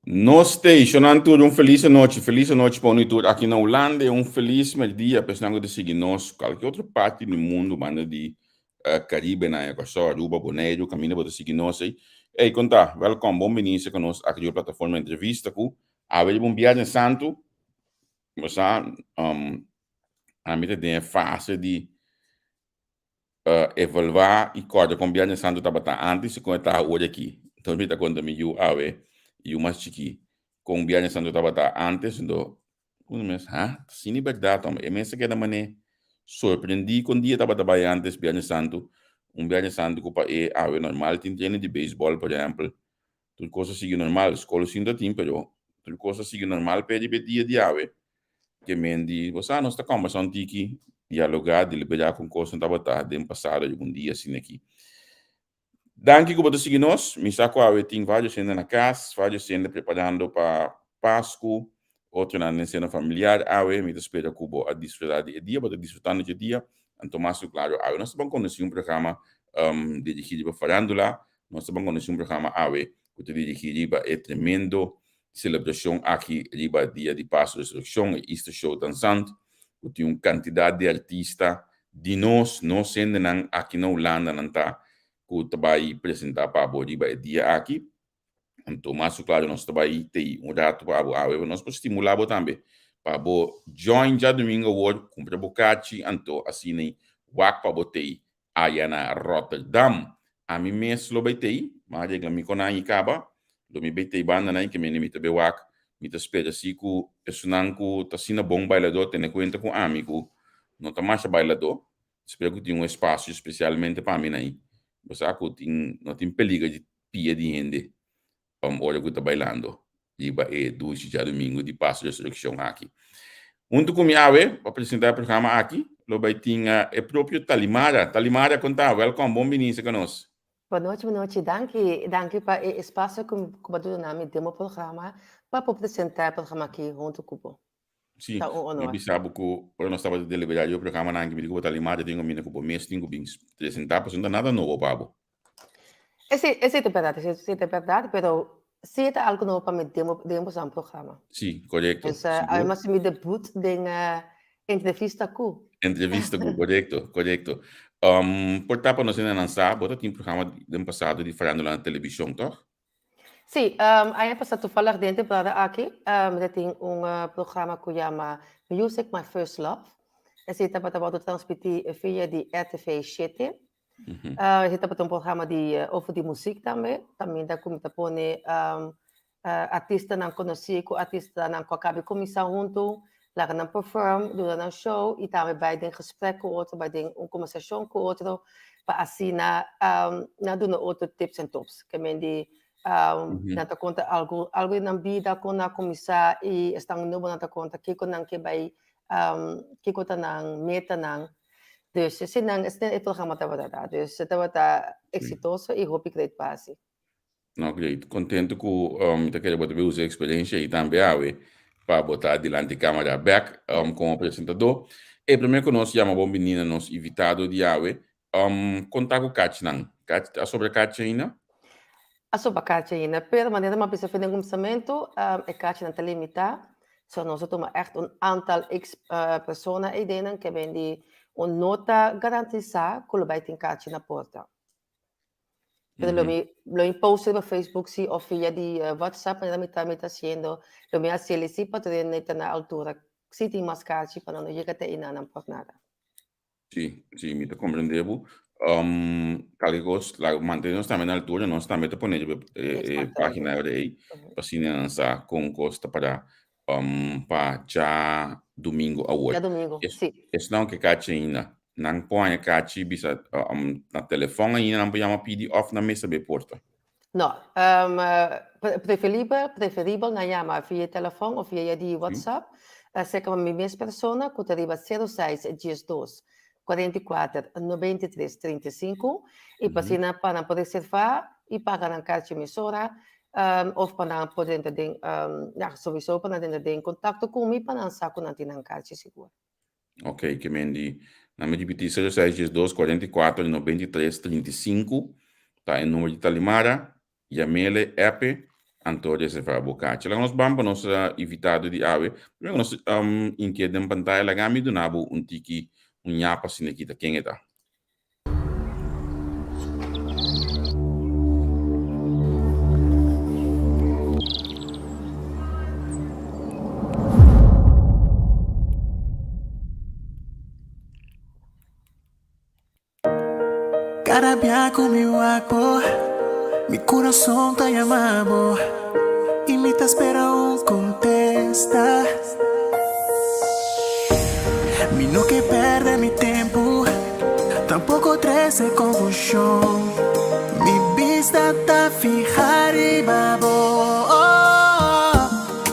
Nos stationan tur un felis anochi, felis anochi pa unu i tur aki na Hulanda i un felis merdia pa esnan ku ta sigui nos kualke otro parti di mundu banda di Karibe nan, Kòrsou, Aruba, Boneiru, kaminda bo ta sigui nos ei. Ey, kon ta? Wèlkòm, bon binista ku nos aki riba plataforma Entrevista ku awe riba un Bièrnè Santu. Bo sa, ami ta den e fase di evaluá i kòrda kon Bièrnè Santu tabata ántes i kon e ta awor aki. Enton mi ta konta mi yu awe, yu mas chikí, kon Bièrnè Santu tabata ántes, enton unu mes, ha, ta asina e bèrdat hòmber. E mes a keda manera sorprendí kon dia tabata bai ántes Bièrnè Santu, un Bièrnè Santu ku pa e awe normal tin trene di beisbòl, por ehèmpel, tur kos a sigui normal, skol sin ta tin pero tur kos a sigui normal p'e riba e dia di awe ke men di bo sa nos ta kòmbersá un tiki, dialogá, deliberá kon kosnan tabata den pasado riba un dia asina aki. Danki ku bo ta sigui nos, mi sa ku awe tin varios hende na kas, varios hende preparando pa Pasku, otronan den seno familiar awe, mi ta spera ku bo a disfrutá di e dia, bo ta disfrutando di e dia, anto mas ku klaro awe nos ta ban kondusí un programa dirigí riba farándula. Nos ta ban konosí un programa awe ku ta dirigí riba e tremendo selebrashon aki riba dia di Paso Resurekshon, e Easter Show Dansant, ku tin un kantidat di artista di nos, nos hendenan aki na Hulanda nan ta ku ta bai presentá pa bo riba e dia aki. Anto mas ku klaro nos ta bai tei un ratu pa bo awe pa nos por stimulá bo tambe pa bo join djadumingu awor, kumpra bo kachi anto asina wak pa bo tei Aya na Rotterdam. Ami mes lo bay tey, ma regla mi con aña caba, lo mi bay tey banda nan y ke mende mi ta bay wak. Mi ta spera si cu esunnan cu ta asina bon bailador tene cuenta cu ami cu no ta masha bailador. Spera cu tin un espacio specialmente pa mi nan. Bo sa cu tin no tin peliger di pia di hende. Ora ku ta bailando riba e dushi djadumingu di Paso Resurekshon aki. Huntu ku mi awe pa presentá e programa aki lo bai tin e propio Talimara. Talimara, kon ta? Wèlkòm, bon bini serka nos. Bon nochi, bon nochi. Danki, danki pa e espasio ku bo a duna mi den bo programa pa por presentá e programa aki huntu ku bo. Sí, Ta un mi honor. bisa bo ku ora nos tabata deliberá riba e programanan aki, mi di ku bo Talimara tin ku mina ku bo mes tin ku bin presentá pasobra no ta nada nobo pa bo. Esei ta bèrdat, esei ta bèrdat, pero sí ta algu nobo pa mi den bo den boso programa. Sí, korekto, Dus sigur. ademas mi debut den entrevista ku. Entrevista ku, korekto, korekto. Por ta pa nos hendenan sa, bo ta tin programa den pasado di farándula na televishon, tòg? Sí, aña pasá toevallig den temporada aki mi ta tin un programa ku yama Music My First Love. Esei tabata wòrdu transmití via di RTV shete. Esei tabata un programa di over di muzik tambe, kaminda ku mi ta pone artistanan konosí ku artistanan ku a kaba di kuminsá huntu, laga nan perform, duna nan show i tambe bai den gesprek ku otro, bai den un kombersashon ku otro pa asina nan duna otro tips en tops. Ke men di nan ta konta algu algu di nan bida, kon nan a kuminsá i esnan nobo nan ta konta kiko nan ke bai kiko ta nan metanan. Dus eseinan esei e programa tabata ta. Dus e tabata eksitoso i hopi great pa hasi. No, great. Contento cu mi ta kere bo ta bay usa e experiencia y tambe awe pa bo ta dilanti camera bek como presentador. E primer cu nos yama bon bini na nos invitado di awe. Con ta cu cachinan? Cachi, a sobra cachi ainda? A sobra cachi ainda, pero manera mi a bisa fin den cuminsamentu, e cachinan ta limita. So nos a tuma echt un aantal x persona eydenan ke ben di un no ta garantisa cu lo bay tin cachi na porta. Pero lo mi lo mi post riba Facebook si of via di WhatsApp manera mi ta mi ta haciendo lo mi haciel si pa tur hende ta na altura si tin mas kachi pa nan no yega te einan nan por nada. Si, si, mi ta comprende bo. Cualkier cos, laga mantene nos tambe na altura, nos tambe ta pone riba e Exactamente. pagina ei, pa asina nan sa con cos ta para pa djadumingu awor. Djadumingu, si. Esnan ke kachi ainda, nan por haña kachi bisa na telefòn ainda nan por yama pidi òf nan mester bay porta? No, preferibel, preferibel nan yama via telefòn òf via di WhatsApp, serka mi mes persona ku ta riba sero seis diesdos 44 93 35 i pa asina pa nan por reservá i paga nan karchi mesora òf pa nan por drenta den, ya, sowiso pa nan drenta den kontakto ku mi pa nan sa ku nan tin nan karchi sigur. Ok, ke men di, nan mi ripití, 06 12 44 93 35 ta e number di Talimara, yam'ele, app-e. Anto reservá bo kachi. Laga nos ban pa nos invitado di awe. Primero ku nos inke den pantaya laga mi duna bo un tiki un ñapa asina aki ta ken e ta. Kada bia ku mi wak bo, mi kurason ta yama bo i mi ta spera un kontesta. Mi no ke pèrdè mi tempu, tampoko trese konfushon. Mi bista ta fiha riba bo.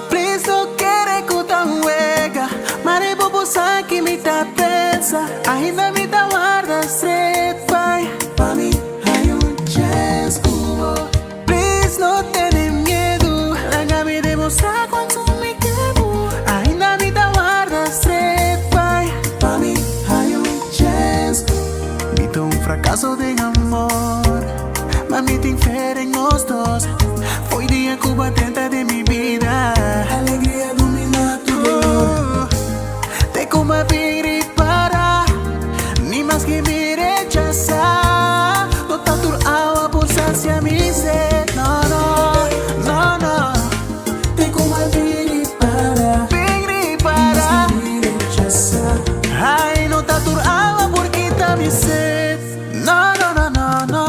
Please no kere ku ta un wega, mare bo bo sa ki mi ta pensa, ainda mi ta warda straight bai. Pa mi hay un chance ku bo. Please no tene miedu, laga mi demostra kuantu mi ke bo, ainda mi ta warda straight bai. Pa mi hay un chance. Mi ta un fracaso den amor, ma mi tin fe den nos dos. Fo'i dia cu bo a drenta den mi bida, alegria domina tur dolor. Te cu m'a bin ripara, ni maske mi rechasa, no ta tur awa por sacia mi sed, no, no, no, no. Te cu m'a bin ripara, bin ripara, ni maske mi rechasa, ay, no ta tur awa por kita mi sed, no, no, no, no, no.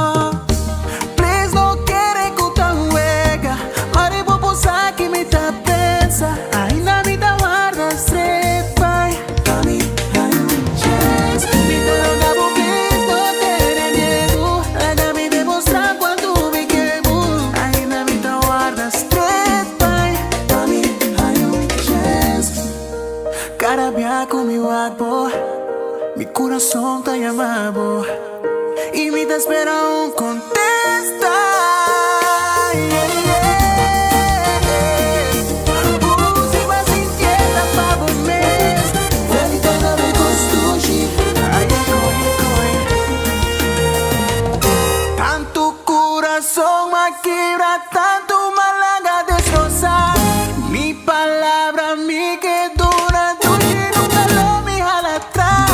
Please no kere cu ta un wega, mari bo por sa ki mi ta pensa, ainda mi ta warda straight bai. Pa mi hay un chance, mi ta roga bo please no tene miedu, laga mi demostra cuantu mi ke bo, ainda mi ta warda straight bai. Pa mi hay un chance, cada bia cu mi wak bo, mi curason ta yama bo. I mi ta spera un kontesta. Tantu kurason a kibra, tantu malaga destrosa. Mi palabra mi ke duna, dushi nunka lo mi hala atras.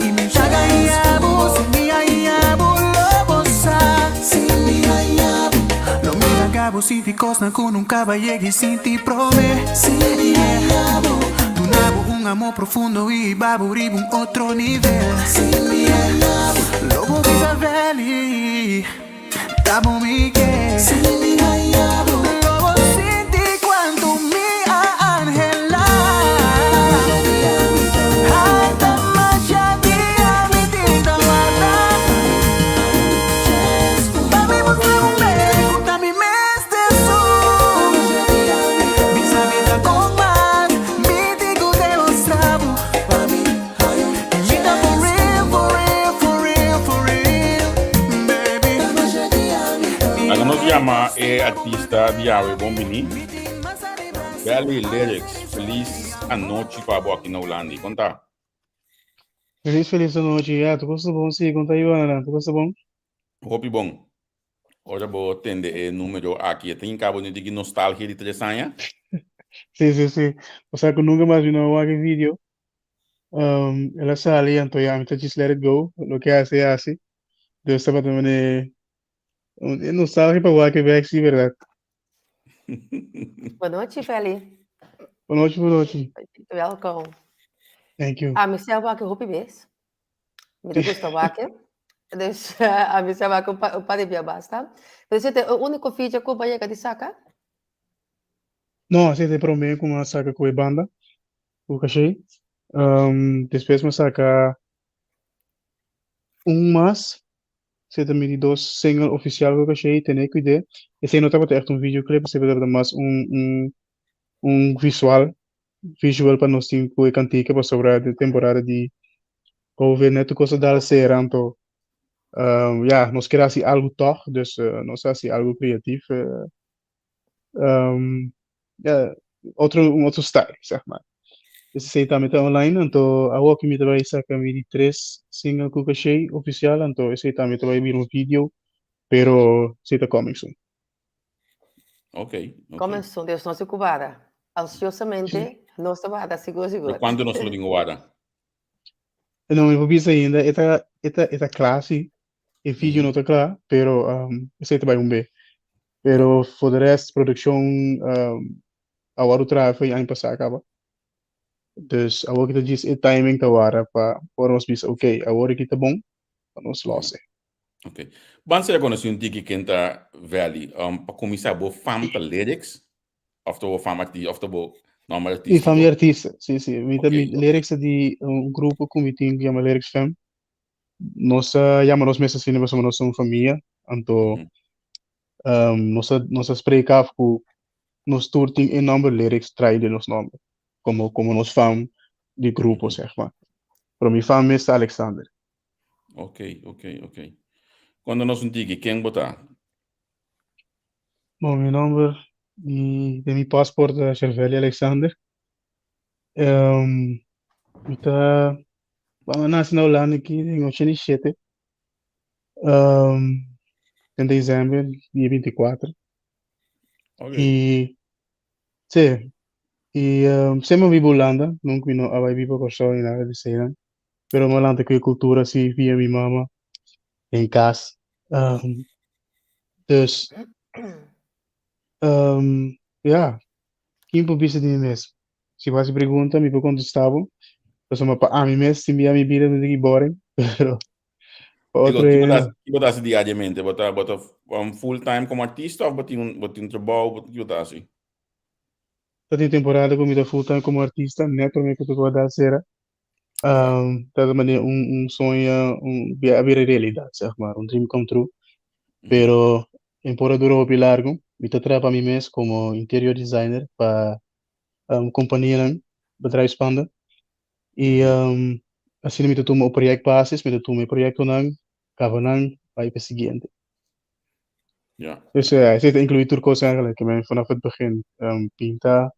I mi ta gaña bo, si mi haña bo lo bo sa. Si mi haña bo, lo mi laga bo sinti kosnan ku nunka ba yega sinti promé. Si mi haña bo, duna bo un amor profundo i hiba bo riba un otro nivel. Si mi haña bo, lo bo bisa Veli, ta bo mi ke. Si mi haña bo, lo bo sinti kuantu mi a anhelá. Ay, ta masha dia mi tin ta warda. Pa mi mustra un be ku ta mi mester su. Mi sa mi ta kon mal, mi tin ku demostra bo. Mi ta for real, for real, for real, for real, baby. Laga nos yama e artista di awe bon bini. Belly Lyrics, felis anochi pa bo aki na Hulanda. I kon ta? Felis felis anochi. Ya, tur kos ta bon si. Kon ta Ivana? Tur kos ta bon? Hopi bon. Ora bo tende e numero aki, e ta hinka bo den tiki nostalgia di tres aña? Si, si, si. Osea ku nunka mas mi no a wak e video. El a sali anto ya mi ta just let it go. Loke hasi e hasi. Dus tabata mane un nostalgia pa wak e bek si berdad. Bonochi, Feli. Bonochi, bonochi. Welkom. Thank you. Ami sa wak hopi bes. Mi ta gusta wak. Dus ami sa wak un par di bia basta. Pero esei ta e úniko feature ku bo a yega di saka? No, esei ta e promé ku mi a saka ku e banda, ku Kashey. Despues mi a saka un mas, esei ta mi di dos single ofisial ku Kashey, Tené Kuid'é. Esei no tabata ègt un videoclip, esei tabata mas un un. Un visual, visual pa nos tin ku e kantika pasobra den temporada di Covid net tur kos a dal sera anto ya nos kier hasi algu tòg dus nos a hasi algu kreatief ya otro un otro style zeg maar. Esei tambe ta online anto awor ku mi ta bai saka mi di tres single ku Caché ofisial anto esei tambe ta bai bira un video pero esei ta coming soon. Ok. Coming soon, dus nos ku wara. Ansiosamente nos ta wara sigur sigur. Pero kuantu nos lo tin ku wara? No, mi por bisa ainda, e ta, e ta, e ta kla si. E video no ta kla, pero um, esei ta bai un be. Pero for de rest, produkshon um, a wòrdu traha for aña pasá kaba. Dus awor ki ta djis e timing ta wara pa ora nos bisa, ok, awor aki ta bon, pa nos lòs e. Ok. Ban sea konosí un tiki ken ta Valley. Um, pa kuminsá, bo fam ta lyrics? Of ta bo fam arti of ta bo nomber Mi artístico? fam di artista, sí, sí. Mi ta Ok, mi ok. lyrics ta di un grupo ku mi tin ku yama Lyrics Fam. Nos a yama nos mes asina pasobra nos ta un famia, anto nos a spreek af ku nos tur tin e nomber Lyrics trae den nos nomber, komo komo nos fam di grupo, zeg maar. Pero mi fam mes ta Alexander. Ok. Konta nos un tiki, ken bo ta? Bon, mi nomber di den mi paspoort ta Shervely Alexander. Mi ta, bon, a nase na Hulanda aki den 87, den december dia 24. I si, i semper mi biba Hulanda, nunca mi no a bai biba Kòrsou ni nada di eseinan. Pero mi a lanta ku e kultura si via mi mama den kas. Dus, ya, kin por bisa di mi mes? Si bo hasi pregunta mi por kontestá bo, pasobra pa ami mes tin bia mi bida ta diki boring, pero pa Digo, otro ki bo hende ta no. ki bo ta hasi diariamente? Bo ta full time komo artista òf bo tin un trabou? Ki bo ta hasi? Ta tin temporada ku mi ta full time komo artista, nèt promé ku tur a dal sera. Ta di manera un soño un a bira realidad, zeg maar, un dream come true. Pero e por a dura hopi largo. Mi ta traha pa mi mes como interior designer pa companianan, bedrijfspanden. Y asina mi ta tuma op projectbasis, mi ta tuma e proyectonan, caba nan, bai pa e siguiente. Dus ja, esei ta inclui tur cos eigenlijk. Ik ben vanaf het begin pinta,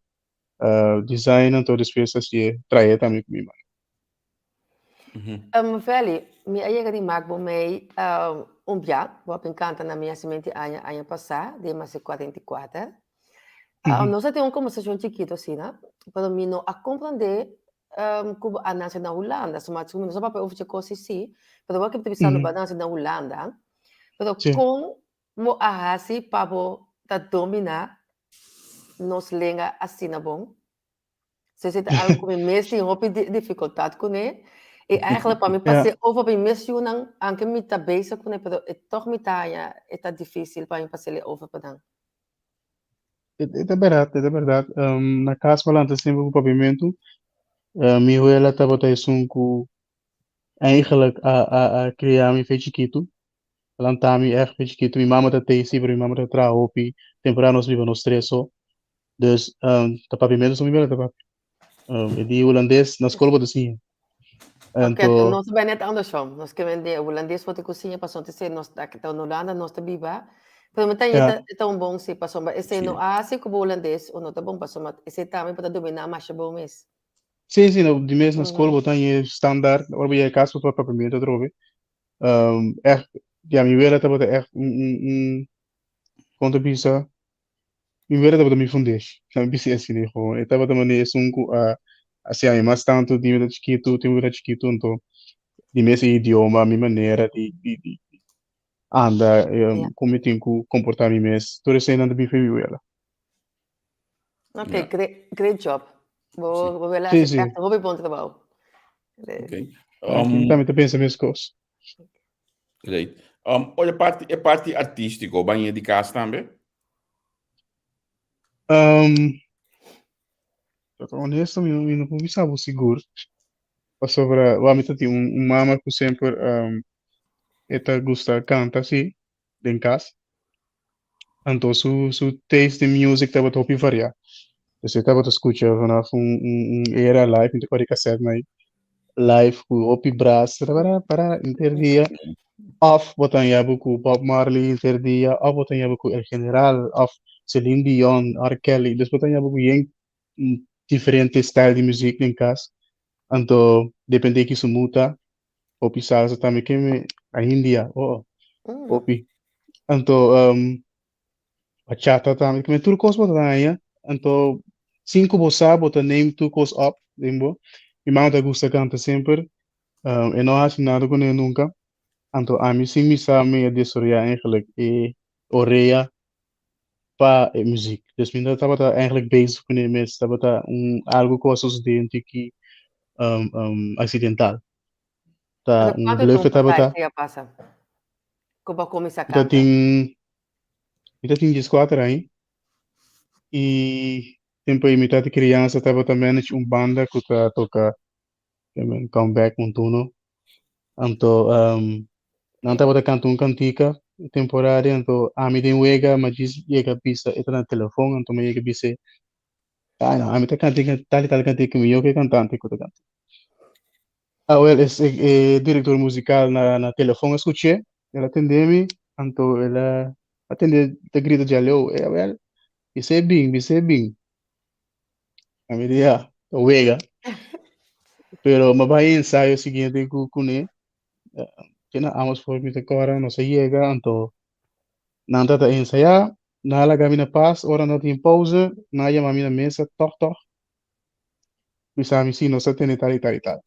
design anto despues hasié trae tambe ku mi man. Veli, mi a yega di mak bo mei un bia, bo a bin kanta na mi hasimenti aña aña pasá, di masi 44. Nos a tin un kombersashon chikitu asina, pero mi no a komprendé ku bo a nase na Hulanda. So mi no sa papia over dje kos si, pero bo a kibita bisando bo a nase na Hulanda. Pero kon Bo a hasi pa bo ta dominá nos lenga asina bon? So esei ta algu ku mi mes tin hopi difikultat kuné. I eigenlijk pa mi pas'é over pa mi mes yunan, anke mi ta bezig kuné, pero e tòg mi ta haña e ta difísil pa mi pas'é over pa nan. E ta bèrdat, e ta bèrdat. Na kas mi a lanta semper ku papiamentu. Mi wela tabata esun ku eigenlijk a kria mi fe chikitu. Lanta mi ègt fe chikitu. Mi mama ta tei si, pero mi mama ta traha hopi. Temporada nos biba nos tres so. Dus ta papiamentu so mi bira ta papia. E di hulandes na skol bo ta siña. Ok, Anto nos ta bai net andersom. Nos ke men di hulandes bo tin ku siña pasobra te nos ta ta na Hulanda nos ta biba. Pero mi ta Ja. e ta un bon si pasobra esei no a hasi ku bo hulandes o no ta bon pasobra esei tambe bo ta dominá masha bon mes. Sí, sí, no, di mes na skol bo ta haña standaard. Ora bo yega kas bo ta papiamentu atrobe. Echt, ja, mi wela tabata echt un, kon ta bisa, mi wela tabata mi fundeshi. Mi bisa asina gewoon. E tabata manera esun ku a hasi mi mas tantu di mi ta chikitu, tempu mi ta chikitu, anto di mes e idioma, mi manera di anda, kon mi tin ku komportá mi mes, tur eseinan ta bin for mi wela. Ok, Ja. great, great job. Bo, bo wela Sí, hasi sí. echt hopi bon trabou. Ok. Dank je. Tambe ta pensa mes kos. Great. Oye, e parti artístiko, ban di kas tambe? Pa ta honesto, mi no por bisa bo sigur. Pasobra, wak, mi ta tin un mama ku semper e ta gusta kanta, sí, den kas. Anto su taste den music tabata hopi variá. Dus e tabata skucha vanaf un un un era live, mi ta kòrda e kasèt mai live ku hopi bras, para para henter dia. Òf bo ta haña bo ku Bob Marley henter dia, òf bo ta haña bo ku El General, òf Celine Dion, R. Kelly. Dus bo ta haña bo ku yen diferente style di muzik den kas. Anto depende ki su muta, hopi salsa tambe ke mi aindia, oh, hopi. Anto bachata tambe, ke mi tur kos bo ta haña. Anto sin ku bo sa bo ta neem tur kos op den bo. Mi mama ta gusta kanta semper, e no hasi nada kuné nunka. Anto ami sin mi sa mi a desaroyá eigenlijk e orea pa e muziek. Dus mi no tabata eigenlijk bezig kuné mes, tabata un algu ku a sosodé un tiki aksidental. Ta Pero un kuantu bluffe tempu ta tabata. esei a pasa? Ku bo a kuminsá Mi ta kanta? tin mi ta tin dieskuater aña i tempu ei mi tata kriansa tabata manage un banda ku ta toka Come Back Montuno. Anto nan tabata kanta un kantika e temporada anto ami den wega mi a djis yega bisa e ta na telefon anto mi a yega bis'é ai no ami ta kanta tal i tal kantika mihó ku e kantante ku ta kanta. Awel es e direktor musikal na na telefon a skuch'é el a tende mi anto el a tende ta grita dja leu e awel bis'é bin bis'é bin. Ami di ya ta wega. Pero mi a bai ensayo siguiente ku kuné. Te na Amersfoort mi ta kòrda nos a yega anto nan ta ta ensayá, nan a laga mi na pas, ora nan tin pauze nan a yama mi na mesa tòg tòg bisa mi si nos ta tene tal i tal i tal.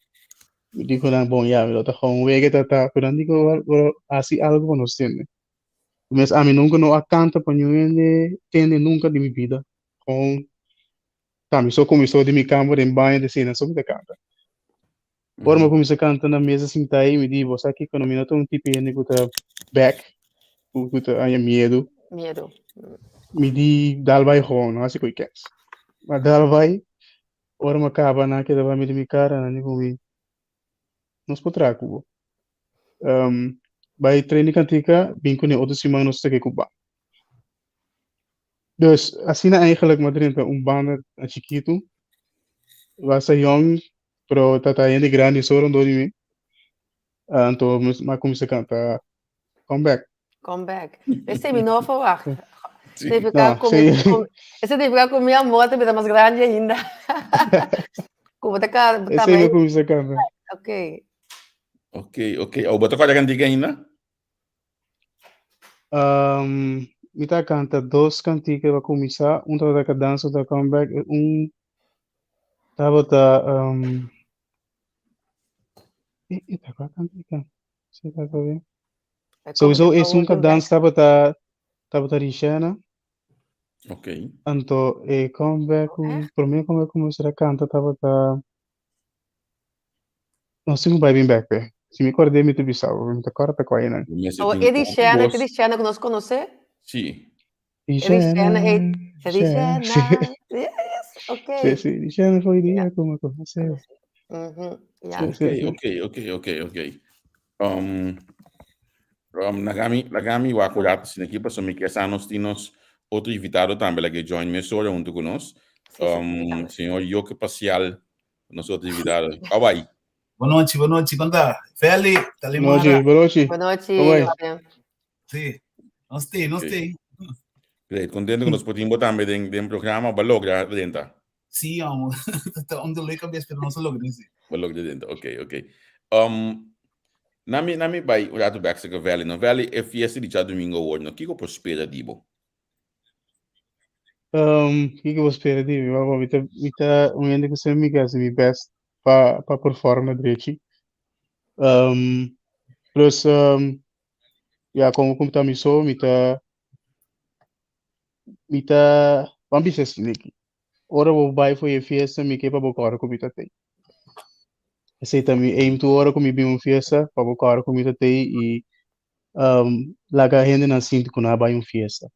Mi di ku nan bon ya mi lo ta gou un wega ta ta pero nan di ku bo hasi algu pa nos tende. Mes ami nunka no a kanta pa niun hende tende nunka den mi bida. Gewoon ta mi so kuminsó den mi kamber den baño den sena so mi ta kanta. Ora mi a kuminsá kanta na mesa sintá ei mi di bo sa kiko no mi no ta un tipo hende ku ta bek ku ta haña miedu. Miedu. Mi di dal bai gewoon no hasi ku e kens. Ma dal bai ora mi a kaba nan a keda bai mi di mi kara nan di ku mi nos por traha ku bo. Bai train di kantika bin kuné otro siman nos ta ke ku ba. Dus asina eigenlijk mi a drenta un banda na chikitu. Basta yong, pero tata hende grandi so rondó di mi. Anto mi a kuminsá kanta Come Back. Come Back. Esei mi no a verwacht. Sí. Significa No, ku sí. mi, ku, e significa ku mi amor ta bira mas grandi ainda. Ku bo ta ka, bo ta Esei mi a mai, kuminsá kanta. ok. Ok, ok. Awo bo ta kòrda kantika ainda? Um, mi ta kanta dos kantika pa kuminsá. Un tabata Kadansa, otro Come Back. E un tabata um, e, e ta kua kantika? Si ta kua bien. E come Sowieso e esun último back. Kadans tabata tabata Rishena. Ok. Anto e Come Back, Oh, echt? promé Come Back ku mi a kanta tabata Nos tin ku bai bin bek p'e. Si mi kòrda mi ta bisa bo, mi ta kòrda ta kua einan. Bo mester Oh, tin e hopi Rishena, bos. e Rishena ku nos konosé? Sí. E Rishena, e Rishena, Rishena. Rishena. Sí. Yes, ok. Sí, sí, Rishena foi Ja. dia ku mi konosé. Mhm, ja. Sí, sí, Ok, sí. ok, ok, ok, ok. Um, um, laga mi, laga mi wak un rato asina aki, pasobra mi ke sa nos tin nos otro invitado tambe la ke join mesora huntu ku nos. Sí, sí, Um, tambe. señor Joke Pacial Nos otro invitado. Bye bye. Bon nochi, bon nochi. Kon ta? Feli, Bon nochi, Talimara. bon nochi. Bon nochi, Bye bye. Joke. Sí. Nos te, nos Ok. te. Great. Contento que nos por tin bo tambe den, den programa. Ba logra drenta. Sí, amo. Ta un dolor de cabeza, pero nos a logra, sí. Ba logra drenta. Ok, ok. Um, nami, nami bai un rato back saka Valley. No, Valley, e fiesta di djadomingo awor, no, kiko por spera di bo? Um, kiko bo spera di mi? Bo, mi ta, mi ta un hende ku semper mi ke hasi mi best pa, pa perform na drechi. Um, plus, um, ya, komo ku mi ta mi so, mi ta, mi ta, ban bisa asina aki. Ora bo bai for e fiesta, mi ke pa bo kòrda ku mi ta tei. Esei ta mi aim tur ora ku mi bin un fiesta, pa bo kòrda ku mi ta tei i um, laga hendenan sinti ku nan a bai un fiesta.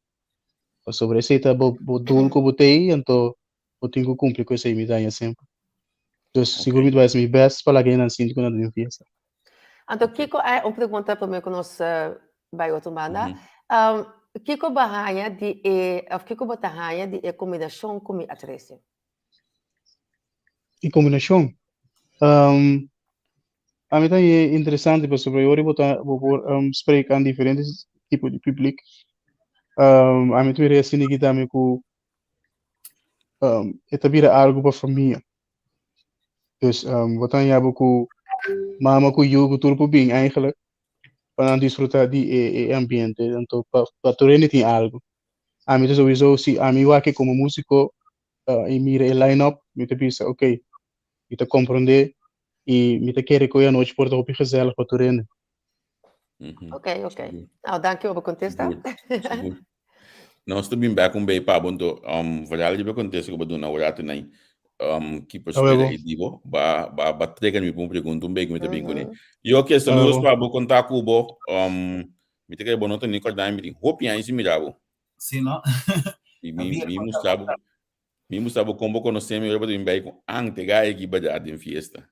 Pasobra esei ta bo, bo doel ku bo tei, anto bo tin ku kumpli ku esei mi ta haña semper. Dus sigur mi ta bai hasi mi best pa laga hendenan sinti ku nan ta den un fiesta. Anto kiko ai un pregunta promé ku nos bai otro banda. Um, kiko bo haña di e, of kiko bo ta haña di e kombinashon ku mi a trese? E kombinashon. Um, a mi ta e interesante pasobra ora bo ta bo por um, spreek aan diferente tipo di publiek. Um, a mi ta mira asina aki tambe ku um, e ta bira algo pa famia. Dus um, bo ta haña bo ku mama ku yu ku tur por bin eigenlijk pa nan disfruta di e, e ambiente. Anto pa, pa tur hende tin algo. Ami ta sowieso si ami wak komo músiko uh, i mira e line-up, mi ta bisa, ok, mi ta komprondé i mi ta kere ku e anochi por ta hopi gezellig pa tur hende. Ok, ok. Nou, dank je op contesta. Sigur. Nos ta bin bek un bei pa bo, anto um, vooral riba contesta ku bo duna ora atu nai. Um, ki por spera i di bo, ba, ba, ba treka mi pa un pregunta un bei ku mi ta bin kuné. Yo ke saludos pa bo, konta ku bo. Um, mi ta kere bo no ta ni kòrda mi tin hopi aña sin mira bo. Sí, no? Mi, mi, mi mustra bo, mi mustra bo kon bo konosé mi ora bo ta bin bai ku ante gai aki bajar den fiesta.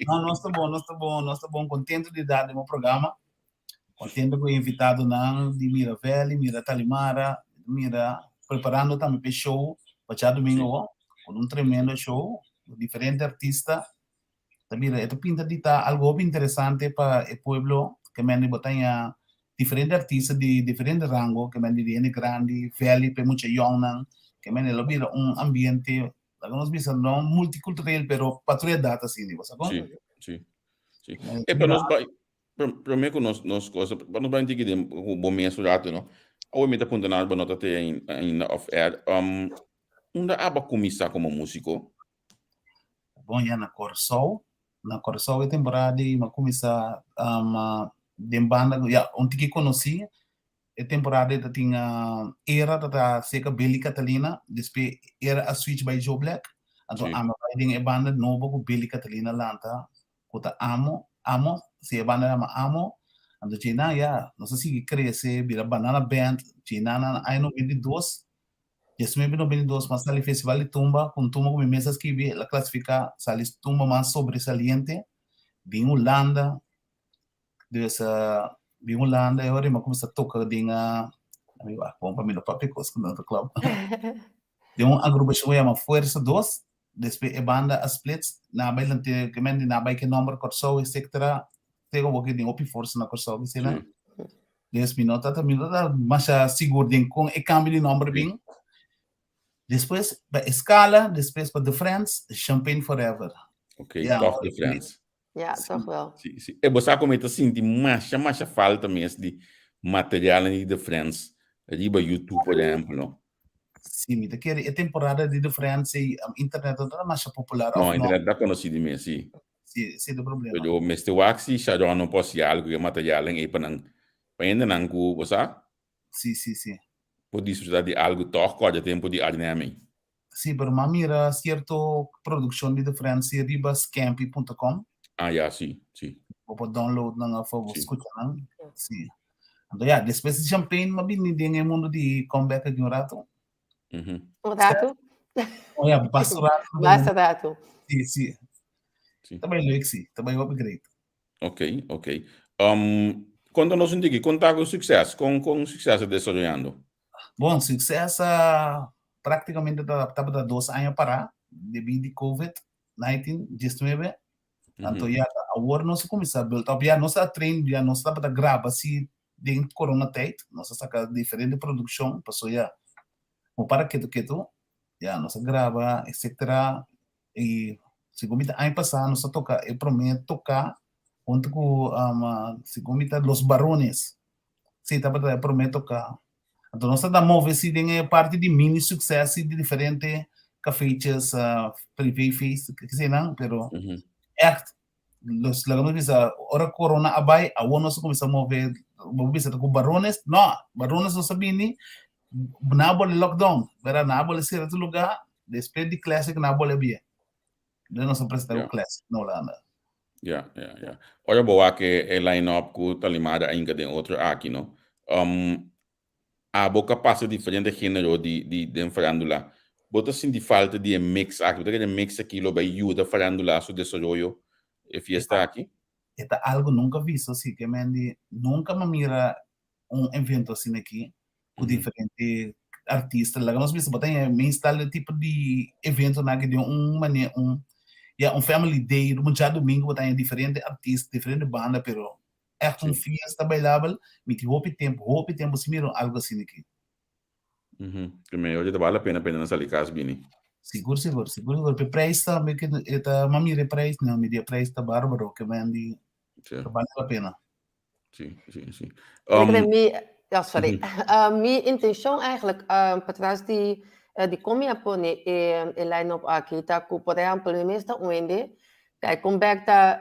No, nos ta bon, nos ta bon, nos ta bon. Contento di dar den bo programa. Contento ku e invitadonan di mira Veli, mira Talimara, mira preparando tambe p'e show pa djadomingo, ku un tremendo show, diferente artista. Ta bira e ta pinta di ta algo hopi interesante pa e pueblo ke men di bo ta haña diferente artista di diferente rango ke men di di hende grandi, veli pa e mucha yòngnan ke men e lo bira un ambiente laga nos bisa no multikulturel pero pa tur edat asina bo sa kon? Si, si, si. E pa nos bai prome ku nos nos cosa pa nos bai un tiki den bo mes un rato no. Awe mi ta puntra nan bo no ta te ainda off air. Unda abo a kuminsá komo músiko? Bon ya na Kòrsou, na Kòrsou e temporada ei mi a kuminsá den banda ya un tiki konosí, e temporada ei ta tin Era ta ta serka Billy Catalina, despues Era a switch bai Joe Black, anto ami a bai den e banda nobo ku Billy Catalina lanta ku ta Amo, Amo, si e banda yama Amo, anto djeinan ya nos a sigui krese bira Banana Band, djeinan na aña 92 Diasnuebe 92 mas sali Festival di Tumba, ku un tumba ku mi mes a skibi, el a klasifiká sali tumba mas sobresaliente bin Hulanda. Dus bin Hulanda e ora mi a kuminsá toka den mi wak bon pa mi no papia kos ku no ta klòp. Den un agrupashon ku yama Fuerza Dos, despues e banda a splits, nan a bai lant'é, ke men di nan a bai ke nòmber Kòrsou etcetera, te ku awor ke tin hopi forsa na Kòrsou asina. Des mi no ta mi no ta masha sigur den kon e kambio di nomber bin. Despues pa Escala, despues pa The Friends, Champagne Forever. Ok, yeah, toch The Friends. Ja, toch wel. Si, si. E bo sa como ta sinti masha, masha falta mes di material di The Friends riba YouTube, por ejemplo, no? Si, mi ta kere e temporada di The Friends ei, um, internet no ta masha popular. No, internet ta conocí di mes, si. Si, si ta problema. Pero mester wak si Sharon no por hasi algo ku e materialnan ei pa nan, pa hendenan ku, bo sa? Si, si, si. Por disfruta di algo tòg kòrda tempu di Arnhem ei. Si, pero m'a mira sierto produkshon di The Friends si riba scampi punto com. Ah, ya, si, si. Bo por download nan òf bo skucha nan. Si. Anto ya, despues di Champagne m'a bini den e mundu di comeback aki un rato. Un ratu? Oh ja, basta ratu. Basta ratu. Si, si. Si. Ta bai leuk, si. Ta bai hopi great. Ok, ok. Um, konta nos un tiki, kon ta ku Succes? Kon, kon Succes a desaroyando? Bon, Succes a prácticamente ta, tabata dos aña pará debí di COVID-19, 19. Anto ya, awor nos a kuminsá build up. Ya nos a train, ya nos tabata graba si den corona tijd. Nos a saka diferente produkshon, paso ya bo para ketu ketu, ya nos a graba etcetera. I segun mi ta aña pasá nos a toka e promé toká huntu ku segun mi ta Los Barones. Sí, tabata e promé toká. Anto nos ta da move sí den e parti di mini succes sí di diferente cafeetjes, privéfeest, kesenan, pero echt los laga nos bisa ora corona a bai awor nos a cuminsa move bo bisa ta cu barones no barones nos a bini nan a bole lockdown verdad nan a bole cera tur lugar despues di classic nan a bole bie entonces nos a presenta cu classic na Hulanda. Ya ya ya ora bo wak e line up cu Talimara a hinca den otro aki no um Abo ka pasa diferente genero di di den farandula. Bo ta sinti falta di e mix aki? Bo ta kere e mix aki lo bai yuda farandula su desaroyo e fiesta aki? E ta algo nunca visto asi ke men di nunca mi a mira un evento asina aki cu diferente. artista. Laga nos bisa bo ta haña meestal e tipo di eventonan aki den un manera un ya un family day un djadumingu bo ta haña diferente artista, diferente banda pero ègt un fiesta bailabel mi tin hopi tempu hopi tempu sin mira algu asina aki. Ke me oye ta bal la pena pena nan sali kas bini. Sigur sigur sigur sigur pe prijs tambe ke e ta m'a mira e prijs no mi di e prijs ta barbaro ke men di ta bal la pena. Si si si. Mi oh sorry mi intencion eigenlijk patras di di kon mi a pone e e line up aki ta ku por ehempel mi mes ta un hende ta e kon bek ta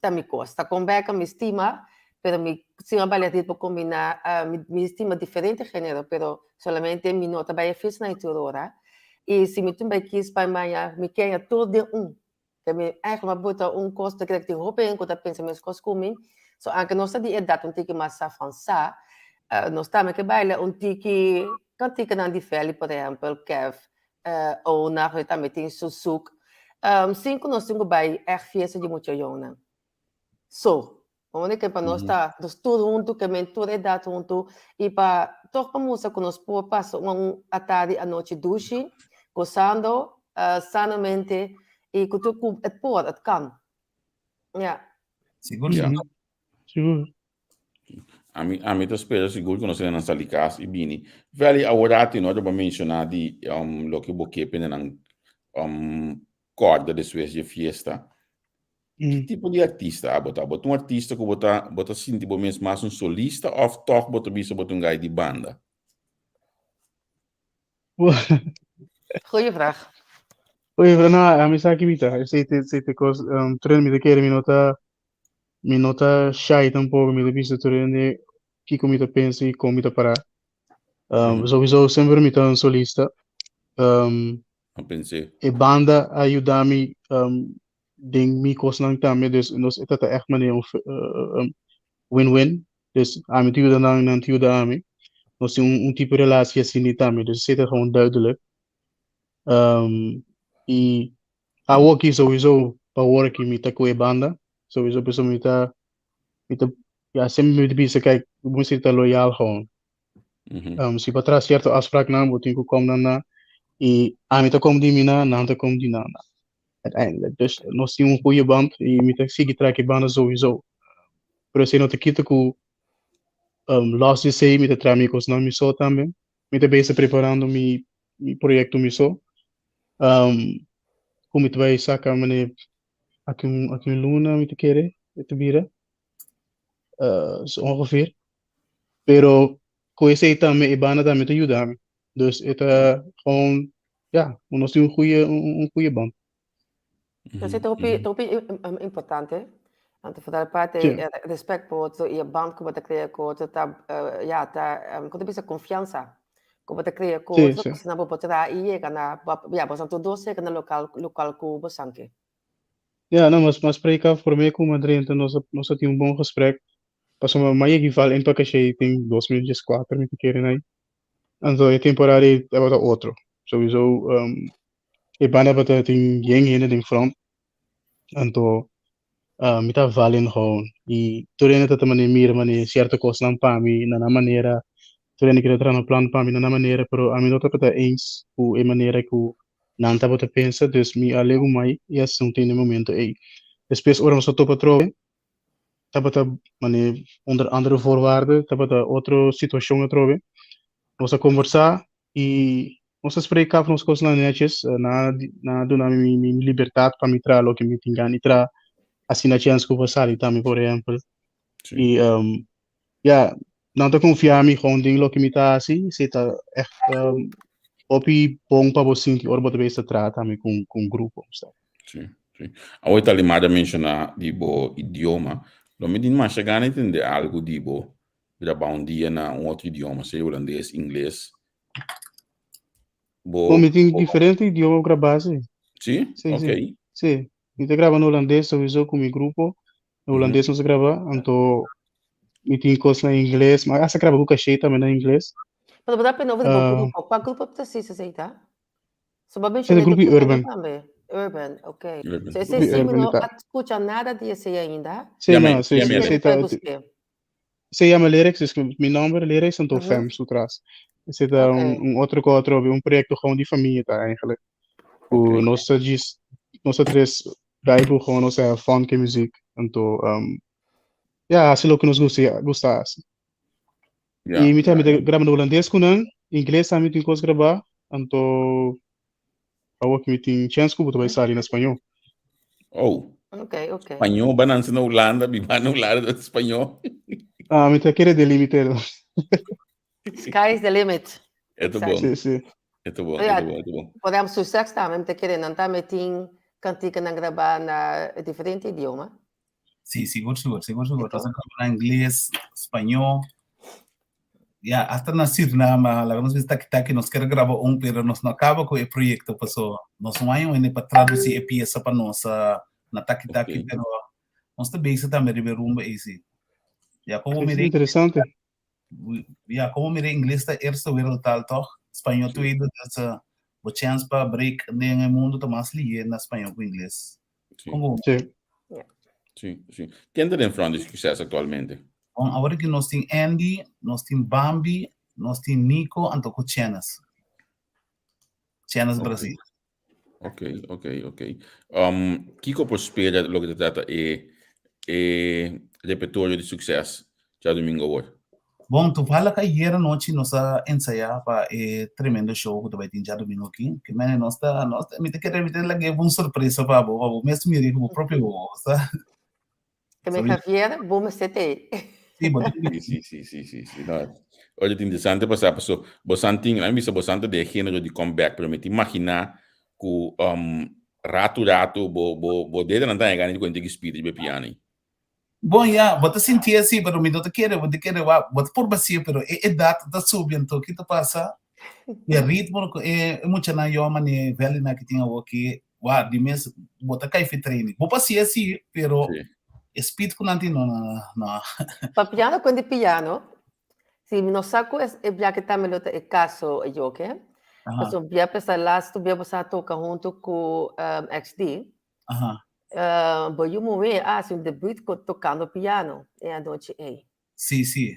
ta mi kos ta kon bek mi stima pero mi stima balia dit por kombiná mi stima diferente genero pero solamente mi no ta bai e fiesta nan tur ora i si mi tin bai kis pa baña mi kenya tur den un ke mi eigenlijk a buta un kos ta kere ku tin hopi hende ku ta pensa meskos ku mi so anke nos ta di edat un tiki mas avansá nos tambe ke baila un tiki kantikanan di Feli por ehèmpel Kef Ona ku tambe tin su suk sin ku nos tin ku bai ègt fiesta di mucha yònnan so Unda ke pa nos ta nos tur huntu, ke men tur edat huntu i pa tòg pa mustra ku nos por pasa un atardi anochi dushi, gosando sanamente i ku tur ku et por, et kan. Ya. Sigur, sigur. Sigur. Ami, ami ta spera sigur ku nos nan sali kas i bini. Veli, awor ati no bo menshoná di um, loke bo ke pende nan um, kòrda despues di e fiesta. Ki tipo di artista abo ta? Bo ta un artista ku bo ta bo ta sinti bo mes mas un solista òf tòg bo ta bisa bo ta un gai di banda? Goeie vraag. Goeie vraag. No, ami sa ki mi ta. Esei ta esei ta kos. Tur hende mi ta kere mi no ta mi no ta shy tampoko. Mi ta bisa tur hende kiko mi ta pensa i kon mi ta pará. Souiso semper mi ta un solista. A pens'é. E banda a yuda mi den mi kosnan tambe, dus nos e ta ta ègt manera un win-win. Dus ami ta yuda nan, nan ta yuda ami. Nos tin un tipo relatie asina tambe, dus esei ta gewoon duidelijk. I awoki souiso pa wor aki mi ta ku e banda, souiso pasobra mi ta mi ta ya semper mi ta bisa kijk bo mester ta loyal gewoon. Si bo traha sierto afspraaknan bo tin ku kom nan na i ami ta kom di mi nan, nan ta kom di nan na uiteindelijk. Dus nos tin un goeie band i mi ta sigui traha ku e banda souiso. Pero esei no ta kita ku los di esei mi ta traha mi kosnan mi so tambe. Mi ta bezig preparando mi mi proyekto mi so ku mi ta bai saka manera aki un aki un luna mi ta kere e ta bira so ongeveer. Pero ku esei tambe e banda tambe ta yuda mi. Dus e ta gewoon ja, nos tin un goeie un goeie band. Dus e ta hopi ta hopi importante. Anto for dat parte Sí. respect pa otro i e band ku bo ta krea ku otro ta ja ta ku ta bisa konfiansa ku bo ta krea ku Sí, otro sí. asina bo por traha i yega na ya boso tur dos yega na lokal lokal ku bo sanke. Ja, no, mas mas preka promé ku mi a drenta nos a nos a tin un bon gesprek. Pasobra mi a yega val en Pakashey den 2014 mi ta kere nai. Anto e temporada ei tabata otro. Souiso e banda tabata tin yen hende den front. Anto mi ta valen gewoon. I tur hende ta mane mira mane sierto kosnan pa mi na nan manera. Tur hende kere traha un plan pa mi na nan manera, pero ami no tabata eens ku e manera ku nan tabata pensa. Dus mi a legu mai i asuntu den e momento ei. Despues ora nos a topa atrobe tabata mane onder andere voorwaarden, tabata otro situacion atrobe. Nos a conversa y nos a spreek af nos cosnan netjes. Nan nan a duna mi mi libertad pa mi traha loke mi tin gana di traha. Asina chens cu por sali tambe por ehempel. Sí. Y ya, nan ta confia mi gewoon den loke mi ta haci. Esey ta echt hopi bon pa bo sinti ora bo ta bezig ta traha tambe cu un grupo. Sí, sí. Awor ta limada menshoná di bo idioma. Lo mi tin masha gana di tende algu di bo grabá un dia na un otro idioma, sea hulandes, ingles. Bo, Bo, mi tin bo... diferente idioma grabá, sí. Sí? Sí, Ok. sí. Sí. Mi ta graba na hulandes sowieso ku mi grupo. Na hulandes nos ta graba, anto mi tin kos na ingles, ma hasta graba ku Caché tambe na ingles. Pero bo ta pena over di bo grupo. Kua grupo precies esei ta? So bo a Esei menciona ta grupo di Urban. tambe. Urban, ok. Urban. So esei Grupo sí mi Urban no ta. a scucha nada di esei ainda. Sí, Yama, no, sí, yama sí, e esei ta. Busqué. Se yama Lyrics, dus mi nomber Lyrics anto Mhm. Fem su tras. Esei ta Ok. un otro ku otro, un proyekto gewoon di famia ta eigenlijk. Ku Ok. nos ta djis, nos ta tres bai ku gewoon nos ta have fun ku e muziek. Anto, ya, hasi loke nos gusta, gusta hasi. Ja, I mi tambe ja, ta ja. graba na hulandes ku nan, ingles tambe tin kos grabá, anto awor ku mi tin chèns ku bo ta bai sali na spañó. Oh. Ok, ok. Spañó, ba nansi na Hulanda, biba na Hulanda, ta spañó. Ah, mi ta kere delimitero. Sky is the limit. E ta bon. Sí, sí. E ta bon, e Ja, ta bon, e ta bon. por ehempel, Susex tambe, mi ta kere nan tambe tin kantikanan grabá na diferente idioma. Sí, sigur, sigur, sigur, sigur. Eto. Nos a graba na ingles, spañó. Ya, hasta na Suriname, laga nos bisa taki taki, nos ker graba un, pero nos no a kaba ku e proyekto, paso nos no hay un hende pa tradusi e piesa pa nos na taki taki, Ok. pero nos ta bezig tambe riba e rumbo ei, sí. Ya, komo Es mira, interesante. ya, komo mira ingles ta eerste wereldtaal toch? Spañó Sí. tweede, dus bo chance pa break den e mundo ta mas lihe na spañó ku ingles. Sí. Kon Sí. Sí, sí. Ken ta den front di Succes actualmente? Bon, awor ki nos tin Andy, nos tin Bambi, nos tin Nico, anto ku Chenes. Chenes Ok. Brasil. Ok, ok, ok. Kiko por spera loke ta trata e e repertorio di Succes djadumingo awor? Bon, toevallig ayer anochi nos a ensayá pa e tremendo show ku ta bai tin djadumingo aki. Ke mene nos ta, nos ta, mi ta kere, mi ta lag'é un sorpresa pa bo, pa bo mes mira ku bo propio wowo, sa. Ke men Javier, bo mester t'ei. Sí, bo tin Sí, sí, sí, sí, sí, sí. No, oye, ta interesante pa sa, paso bosan tin, a mi bisa bosan ta den e género di comeback, pero mi ta imaginá ku ratu ratu bo bo bo dedenan ta haña gana di kuenta ki spiri riba e piano ei. Bon ya, bo ta sinti asi, pero mi no ta kere, bo ta kere wak, bo ta por basia, pero e edat ta subi, anto ki ta pasa? E ritmo ku e muchanan yò mane vèlinan ki tin awoki, wak, di mes bo ta kai fi training. Bo por hasi asi, pero e speed ku nan tin, no, no, no, no. Pa piano kon di piano, si mi no sa ku e biaha tambe lo ta e kaso, Joke, pasobra bia pesa laatste bia bo sa toka huntu ku XD, Aha. Bo yu muhé a hasi un debut tokando piano e anochi ei. Sí, sí.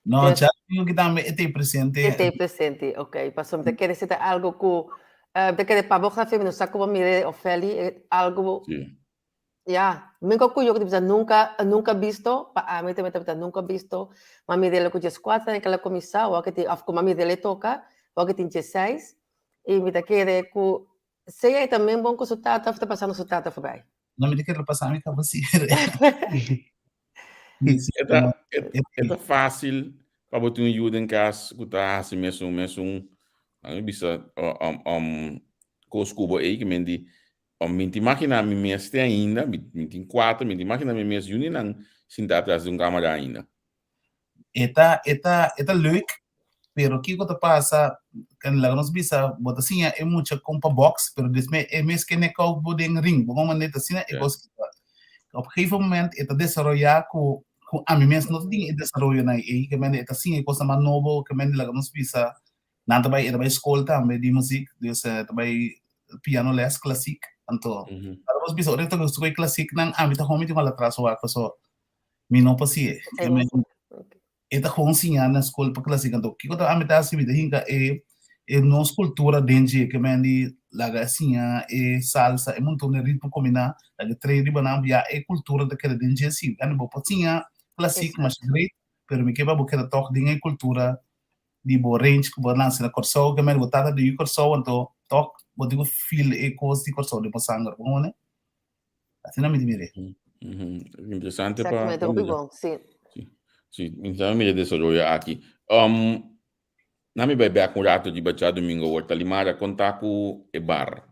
No, Dus dja domingo ki tambe e t'ei presente. E t'ei presente, ok. Pasobra mi ta kere si ta algo ku, mi ta kere pa bo Javier, mi no sa ku bo mira Ofelie, e algo, Sí. ya, mi ku yo ku ta bisa nunka, nunka bisto, pa ami tambe ta bisa nunka bisto, m'a mir'el ku dieskuater aña ku el a kuminsá, awor ku tin, òf ku m'a mir'el e toka, awor ku tin diesseis, i mi ta kere ku Sea e ta men bon ku su tata of ta pasando su tata forbij? No, mi ta kere pasa mi kaba si. E ta, e ta fácil pa bo tin un yu den kas ku ta hasi mesun, mesun, laga mi bisa, kos ku bo ei, ke men di, mi ta imaginá mi mes te ainda, mi, mi tin kuater, mi ta imaginá mi mes yu ni nan sintá tras di un kamara ainda. E ta, e ta, e ta leuk, pero kiko ta pasa, kan laga nos bisa, bo ta siña e mucha kon pa box, pero despues e mes ke knockout bo den ring, bo con manera ta asina e kos ki ta. Op gegeven moment e ta desaroya ku ku ami mes no ta tin e desaroyonan ei, ke mende e ta siña e kosnan mas nobo, ke mende laga nos bisa, nan ta bai, e ta bai skol tambe di muzik, dus e ta bai piano les klasik, anto laga nos bisa ora e ta gusta ku e klasiknan, ami ta homi tin un atraso wak paso mi no por si'e. E ta gewoon siña na skol pa klasik. Anto kiko ta ami ta hasi? Mi ta hinka e e nos kultura den dje ke men di laga e siña e salsa, e monton de ritmo kombiná, laga e trae riba nan, ya e kultura ta keda den dje si. Gani bo por siña klasik masha great, pero mi ke pa bo keda tòg den e kultura di bo range ku bo a nase na Kòrsou, ke men bo tata di Kòrsou, anto tòg bo tin ku feel e kos di Kòrsou den bo sanger, bo hoor ne? Asina mi ta mir'é. Interesante pa Exactamente, hopi bon, sí. Sí, sí, interesante mira e desaroyo aki. Na mi bai bek un rato riba djadumingo awor, Talimara, kon ta ku e bar?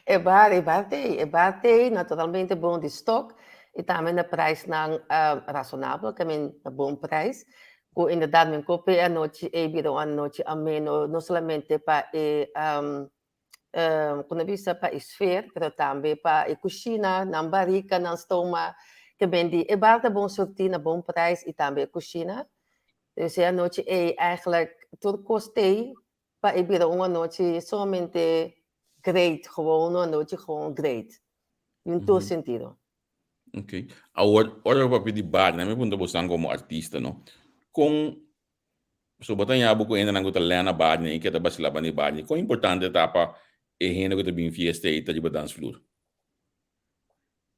E bar, e bar t'ei, e bar t'ei naturalmente bon di stok i tambe na prijsnan rasonabel, ke men na bon prijs, ku inderdaad men kope e anochi ei bira un anochi ameno, no solamente pa e ku na bisa pa e sfeer, pero tambe pa e kushina, nan barika, nan stoma, ke bendi e bar ta bon surtí na bon prijs i tambe e kushina. Dus e anochi ei eigenlijk tur kos t'ei pa e bira un anochi sumamente great, gewoon un anochi gewoon great, den tur sentido. Ok. Awor, ora bo papia di bar, nan mi puntra bosan komo artista, no? Kon. So bo ta haña bo ku hendenan ku ta lèna baña i ke ta basilá banda di baña. Kon importante ta pa e hende ku ta bin fiesta ei ta riba dansvloer?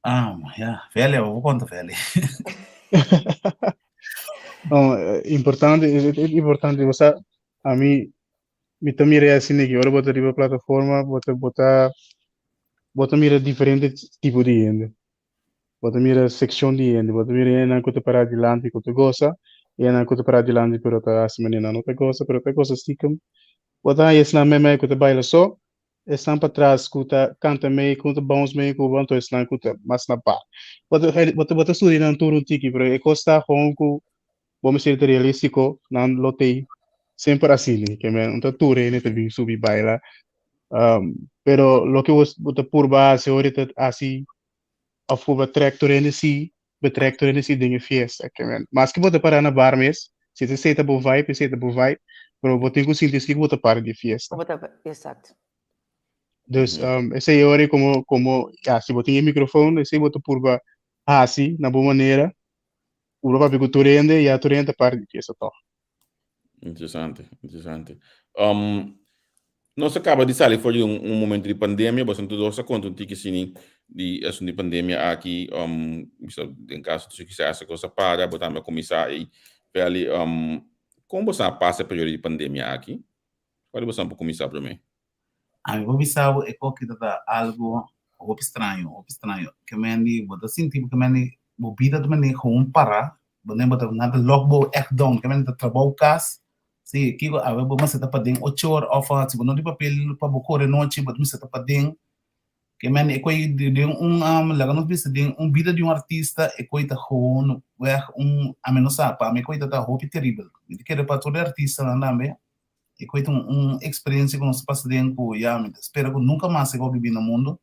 Ah, ya. Veli, bo por konta Veli. No, importante, e importante. Bo sa, ami, mi ta mira e asina aki, ora bo ta riba plataforma, bo ta, bo ta, bo ta mira diferente tipo di hende. Bo ta mira sekshon di hende, bo ta mira hendenan ku ta pará dilanti ku ta gosa, i hendenan ku ta pará dilanti pero ta hasi manera nan no ta gosa, pero ta gosa stikem. Bo ta haña esnan meimei ku ta baila so, esnan patras ku ta kanta mei, ku ta bounce mei ku bo, anto esnan ku ta mas na bar. Bo ta bo ta bo ta studia nan tur un tiki, pero e kos ta gewoon ku bo mester ta realístiko, nan lo tei semper asina, ke men no ta tur hende ta bin subi baila. Pero loke bo bo ta purba hasi ora ta hasi of ku bo trek tur hende si, bo trek tur hende si den e fiesta. Ke men maske bo ta para na bar mes, si esei ta bo vibe, esei ta bo vibe, pero bo tin ku sinti si ku bo ta parti di e fiesta. Bo ta, exacto. Dus esei ora komo komo ya si bo tin e microfoon esei bo ta purba hasi na bo manera, purba papia ku tur hende, ya tur hende ta parti di e fiesta tòg. Interesante, interesante. Um, nos a kaba di sali for di un, un momento di pandemia, boso tur dos a konta un tiki sini di asuntu di pandemia aki, um, bisa den kaso di succes a cosa para, bo tambe a kuminsá ei. Feli, um, kon boso a pasa e periodo di pandemia aki? Kua di boso por kuminsá promé? Ami por bisa bo e koki ta ta algo hopi straño, hopi straño. Ke men di bo ta sinti bo ke men di bo bida ta mende gewoon para, bo nen bo ta nan ta lock bo echt down, ke men ta trabou kas, si kiko awe bo mester ta paden ocho or of si bo no tin papel pa bo kore nochi bo ta mester ta paden. Ke men e koi den un laga nos bisa den un bida di un artista e koi ta gewoon weg un ami no sa pa mi e koi ta ta hopi teribel. Mi ta kere pa tur e artistanan tambe E koe ta un experiencia ku nos ta pasa den ku ya mi ta spera ku nunka mas e koki bin na mundo,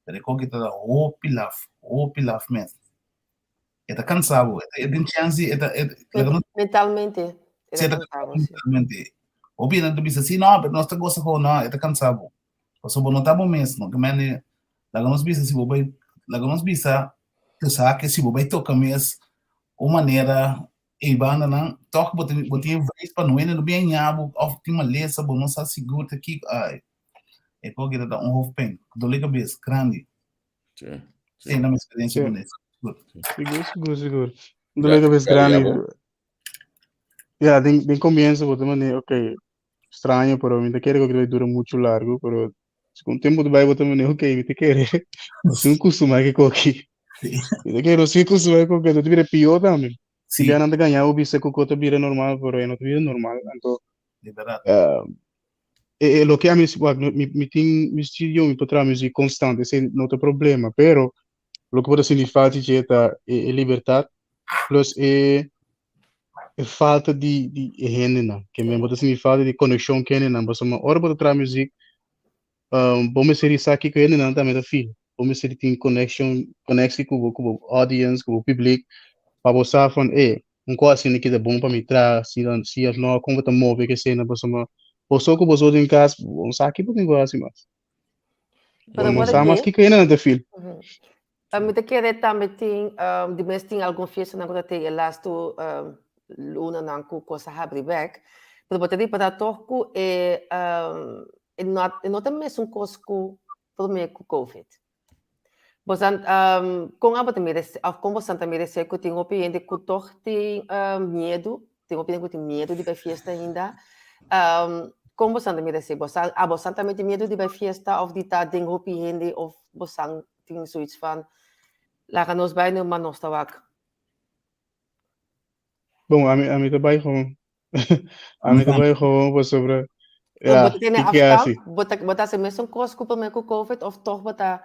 pero e koki ta da hopi laf, hopi laf mes. E ta kansa bo, e tin chance e ta e laga nos Mentalmente e si ta e ta kansa bo, si. mentalmente. Hopi hende ta bisa si no, pero nos ta gosa koe, no, e ta kansa bo. Pasobra bo no ta bo mes, no ke mende laga nos bisa si bo bai laga nos bisa te sa ke si bo bai toka mes un manera Ei bandanan, tòg bo tin bo tin e vrees pa no hende no bin haña bo òf tin malesa, bo no sa sigur ta kiko. Ai, e koki ta ta un hoofdpijn, dolor di kabes grandi. Sí, Sí, sí. na mi eksperensia Sí. ku nes. Sigur. Sigur, sigur, sigur. Un dolor Ja, di kabes ja, grandi. bo. Ja, den, den comienzo bo ta mane, ok, straño, pero mi ta kere ku lo dura mucho largo, pero segun tempo ta bai bo ta mane, ok, mi ta kere, nos tin kustumá ku e koki. Sí. Mi ta kere, nos tin kustumá ku e koki, ta bira pió tambe. Sí. Bia nan ta gaña bo bisa ku ko ta bira normal, pero e no ta bira normal. Anto, Di bèrdat. e, e loke ami, wak, mi, mi tin mi studio, mi por traha muzik konstant, esei no ta problema, pero loke bo ta sinti falta dje ta e, e libertat plus e e falta di di e hendenan. Ke men bo ta sinti falta di konekshon ku hendenan, pasobra ora bo ta traha muzik, bo mester di sa kiko hendenan tambe ta feel. Bo mester di tin connection, connectie ku bo ku bo audience, ku bo publiek, pa bo sa van e, un kos asina ki ta bon pa mi traha, si si of no, kon bo ta move ke esena, pasobra bo so ku bo so den kas, bo no sa kiko bo tin ku hasi mas. Bo Pero no ora sa mas ke, kiko hendenan ta feel. Mi ta kere tambe tin, di mes tin algun fiestanan ku ta tin e lastu lunanan ku kos a habri bek, pero bo ta ripará tòg ku e e no e no ta mesun kos ku promé ku covid. Bosan kon abo ta mira esei òf kon bosan ta mira esei ku tin hopi hende ku tòg tin miedu, tin hopi hende ku tin miedu di bai fiesta ainda. Kon bosan ta mira esei? Bosan abosan tambe tin miedu di bai fiesta òf di ta den hopi hende òf bosan tin zoiets van laga nos bai no ma nos ta wak. Bon, ami ami ta bai gewoon. Ami ta bai gewoon pasobra Pero ja, bo ta tene kiko afstand? hasi? Bo ta bo ta hasi mesun kos ku promé ku covid of tòg bo ta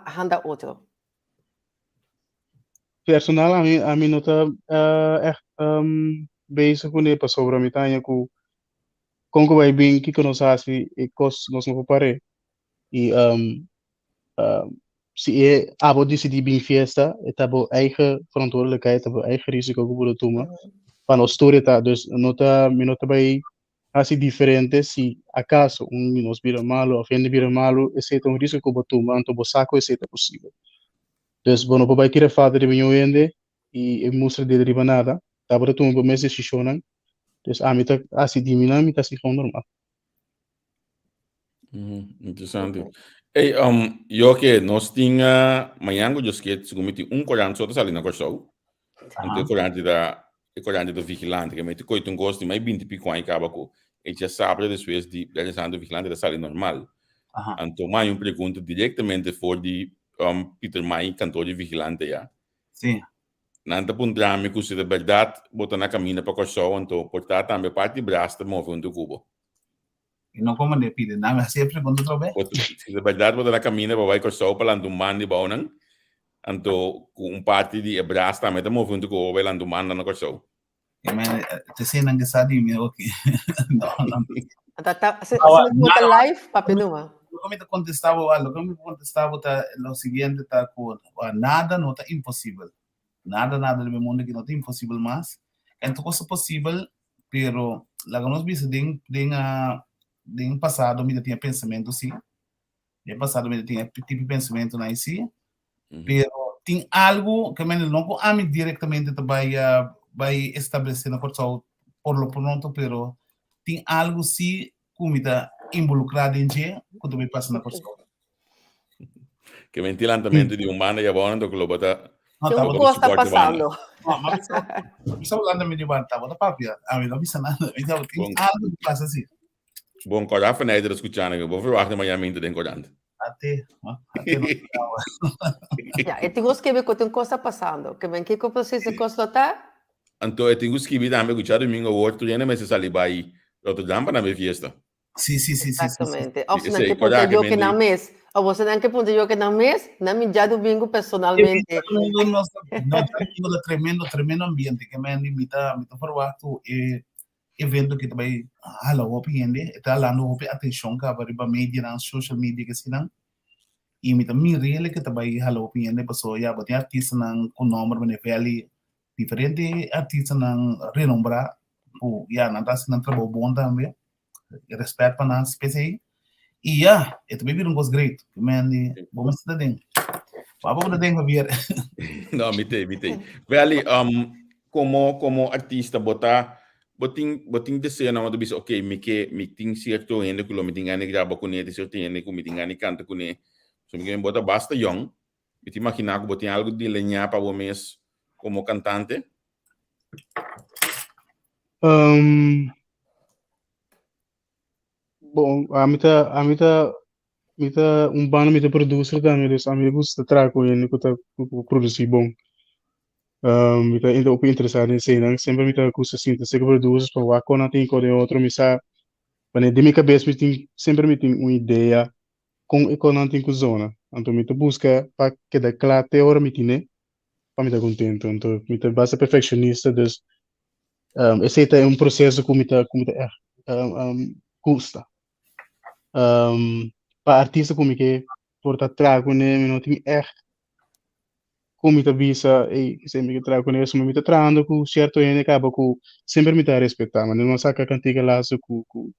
handa otro? Personal ami ami no ta ègt bezig kuné pasobra mi ta haña ku kon ku bai bin kiko nos hasi e kos nos no por par'é. I si e abo disidí bin fiesta e ta bo eigen verantwoordelijkheid, ta bo eigen risiko ku bo ta tuma pa nos tur e ta. Dus no ta mi no ta bai hasi diferente si akaso un di nos bira malu òf hende bira malu esei ta un risiko ku bo tuma anto bo sa ku esei ta posibel. Dus bo no por bai tira falta riba niun hende i e mustra dedo riba nada, ta bo ta tuma bo mes desishonnan. Dus ami ta hasi di mi nan, mi ta hasi gewoon normal. Interesante. Ey, yo ke nos tin uh, mañan ku Dios ke, segun mi tin un korant so ta sali na Kòrsou. Anto e korant ta e korant ta vigilante, ke mete koit un kos di mai binti piko aña kaba ku e djasabra despues di Viernes Santo vigilante ta sali normal. Anto mai un pregunta direktamente for di um, Pieter Mai, kantor di vigilante ya. Sí. Nan ta puntra mi ku si ta bèrdat bo ta na kaminda pa Kòrsou, anto por ta tambe parti bras ta move huntu ku bo. I no komo de pide. Nan hasi e pregunta otro be. Si ta bèrdat bo ta na kaminda pa bai Kòrsou pa lanta un banda di bounan, anto ku un parti di e bras tambe ta move huntu ku bo pa bai lanta un banda na Kòrsou. I men, te esei nan ke sa di mi oki. No, no. Anto ta, si, si bo ta live, papia numa. Loke mi ta kontestá bo, loke mi kontestá bo ta lo siguiente ta ku nada no ta imposibel. Nada, nada riba e mundu aki no ta imposibel mas. En tur kos ta posibel, pero laga nos bisa den den den pasado mi ta tin e pensamentu si. Den pasado mi ta tin e tipo di pensamentunan si. Pero tin algu ke men no ku ami direktamente ta bai bai establesé na Kòrsou por lo pronto, pero tin algu si ku mi ta involukrá den dje ku ta bai pasa na Kòrsou. Ke men tin lantamentu di un banda i abou anto ku lo bo ta No, Tin un kos ta pasando. No, ma bisa, bisa lantamentu di banda, tabata papia. Ami no bisa nada. Mi bisa, tin algu ku pasa si. Bon, kòrda Ferneider ta skuchando mi. Bo verwacht mañana minta den korant. Ate, ate no tocaba. Ja, e tin ku skibi ku tin kos ta pasando. Ke men kiko precies e kos lo ta? Anto e tin ku skibi tambe ku djadumingu awor tur hende mester sali bai Rotterdam pa nan bai fiesta. Sí, sí, sí, sí, sí, sí. Exactamente. Of si nan Esei, ke punta kòrda ke yo ke men nan di. mes. Of bo si nan ke punta yo ke nan mes, nan mi djadumingu personalmente. Djadumingu nos ta, no, djadumingu ta tremendo, tremendo ambiente. Ke men di mi ta, mi ta verwacht ku e evento ki ta bai hala hopi hende, e ta halando hopi atenshon kaba riba medianan, social media kesinan, i mi ta mir'el ke ta bai hala hopi hende pasobra ya bo tin artistanan ku nomber manera Valley, diferente artistanan renombrá ku ya nan ta hasi nan trabou bon tambe, rèspèt pa nan spesei, i ya e ta bai bira un kos great, ki men di bo mester ta den. Wak bo ta den Javier. No, mi t'ei, mi t'ei. Valley, Komo komo artista bo ta bo tin bo tin deseonan bo ta bisa ok mi ke mi tin sierto hende ku lo mi tin gana di graba kuné tin sierto hende ku mi tin gana di kanta kuné so mi bo ta basta yòn mi ta imaginá ku bo tin algu delineá pa bo mes komo kantante. Bon ami ta ami ta mi ta un banda mi ta producer tambe dus ami gusta traha ku hende ku ta ku produci bon. Mi ta hopi interesá den eseinan semper mi ta gusta sinta serka producers pa wak kon nan tin kon den otro mi sa pasobra den mi kabes mi tin semper mi tin un idea kon e konan tin ku zona anto mi ta buska pa keda kla te ora mi tine pa mi ta contento. Anto mi ta basta perfeccionista, dus um, esei ta un proceso ku mi ta ku mi ta echt um, um, gusta. Um, pa artista ku mi ke por ta traha kuné, mi no tin echt ku mi ta bisa, ey, esei mi ke traha kuné, so mi ta trahando ku cierto hende kaba ku semper mi ta respetá. Manera mi a saka kantika laatste ku ku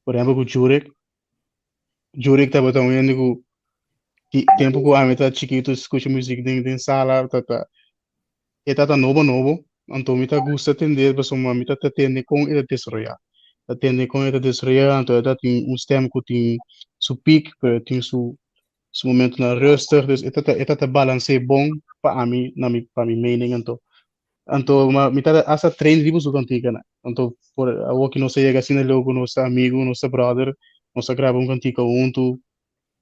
por ehempel ku Jurek, Jurek tabata un hende ku di tempu ku ami ta chikitu skucha muzik den den sala ta ta e tata nobo nobo anto mi ta gusta tende pasobra mi ta tende kon e ta desaroyá ta tende kon e ta desaroyá anto e ta tin un stem ku tin su pik pero e tin su su momentunan rustig dus e ta e ta balans'é bon pa ami na mi pa mi mening anto Anto ma mi ta hasta train riba su kantikanan. Anto por awor ki nos a yega asina leu ku nos ta amigu, nos ta brother, nos a graba un kantika huntu.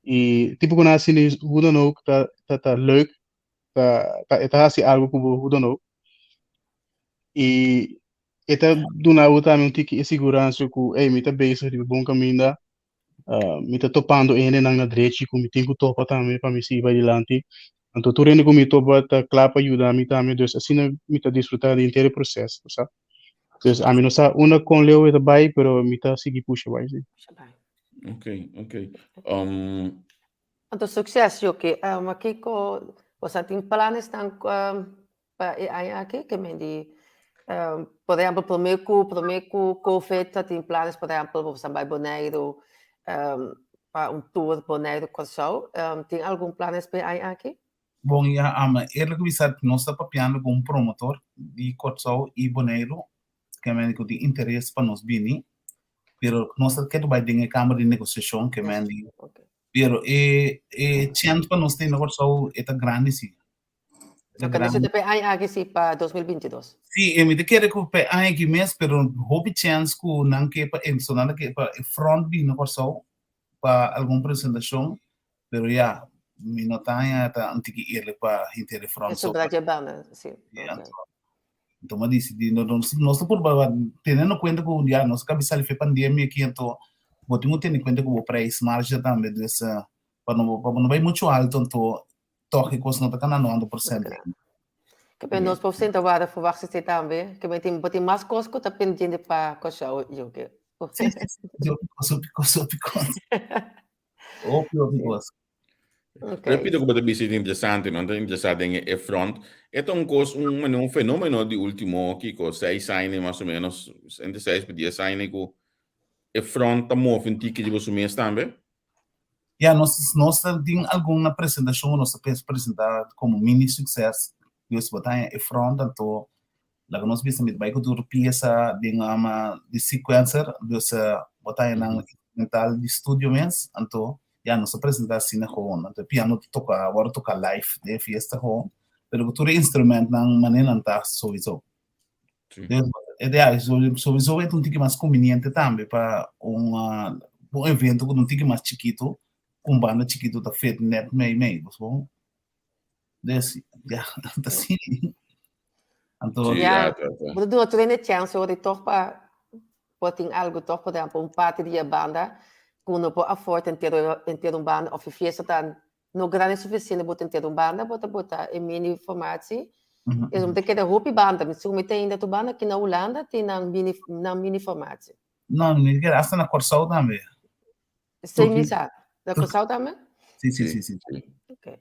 I tipo ku nan asina hoe dan ook ta ta ta leuk, ta ta e ta hasi algu ku bo hoe dan ook. I e ta duna bo tambe un tiki e siguransia ku ey mi ta bezig riba bon kaminda. Mi ta topando e hendenan na drechi ku mi tin ku topa tambe pa mi sigui bai dilanti. Anto tur hende ku mi topa ta kla pa yuda mi tambe, dus asina mi ta disfrutá di henter e proseso, bo sa. Dus ami no sa unda kon leu e ta bai, pero mi ta sigui pusha bai si. Pusha bai. Ok, ok. Anto sukses Yuki. Ma kiko bo sa tin planesnan pa e aña aki? Ke men di por ehempel prome ku prome ku covid ta tin planes por ehempel bo sa bai Boneiru pa un tour Boneiru Kòrsou. Tin algun planes pa e aña aki? Bon ya, eerlijk bisa nos ta papiando ku un promotor di Kòrsou i Boneiru. Ke men ku tin interes pa nos bini, pero nos ta ketu bai den e kamer di negosiashon ke men di. Pero e e chèns pa nos tin na Kòrsou e ta grandi si. E ta Ok, dus grandi. ta p'e aña aki si pa 2022. Sí, e mi ta kere ku p'e aña aki mes, pero hopi chèns ku nan ke pa e so nan ta ke pa e front bini na Kòrsou pa algun presentashon, pero ya, mi no ta haña ta un tiki eerlijk pa henter e front E so. sobra dje banda, si. Ja, Ok. Anto m'a disidí, no, nos, nos ta purba teniendo kuenta ku ya nos a sali for e pandemia aki, anto bo tin ku tene kuenta ku bo prijs marge tambe, dus pa no pa bo no bai muchu alto, anto tòg e kos no ta kana 90%. Ke men nos por sinta wara verwacht esei tambe, ke men tin bo tin mas kos ku ta pendiente pa Kòrsou, yo ke. Sí, sí, sí, hopi kos, hopi kos, hopi kos. Hopi, hopi kos. Okay. Repito ku bo ta bisa interesante, no ta interesá den e front. E ta un kos, un manera, un fenómeno di último, kiko, seis aña mas o menos, entre seis pa dies aña ku e front ta move un tiki riba su mes tambe. Ya, nos, nos ta tin algun presentashon ku nos ta presentá komo mini sukses. Dus bo ta haña e front anto Laga nos bisa mi ta bai ku tur piesa den ama di sequencer, dus bo ta haña nan instrumental di studio mes, anto ya nos a presenta asina gewoon, anto e piano ta toka, wòrdu toka live den e fiesta gewoon, pero ku tur e instrumentnan manera nan ta souiso. Dus ya, souiso e ta un tiki mas kumbiniente tambe pa un un evento ku ta un tiki mas chikitu, ku un banda chikitu ta fit nèt mei mei, bo. Dus, ja, ta asina. Anto, Sí, Ja, ja, ta, ta. bo ta duna tur hende chance ora di toch pa por tin algo toch, por ehempel un party di e banda ku no por afford entero entero un banda of e fiesta ta no grandi suficiente bo ta entero un banda bo ta bota e mini formatie. Es om ta keda hopi banda, mi sigur mi ta ainda tur banda aki na Hulanda tin nan mini nan mini formatie. No, mi kere hasta na Kòrsou tambe. Sí, mi sa. Na Kòrsou tambe? Sí, sí, sí, sí. Ok.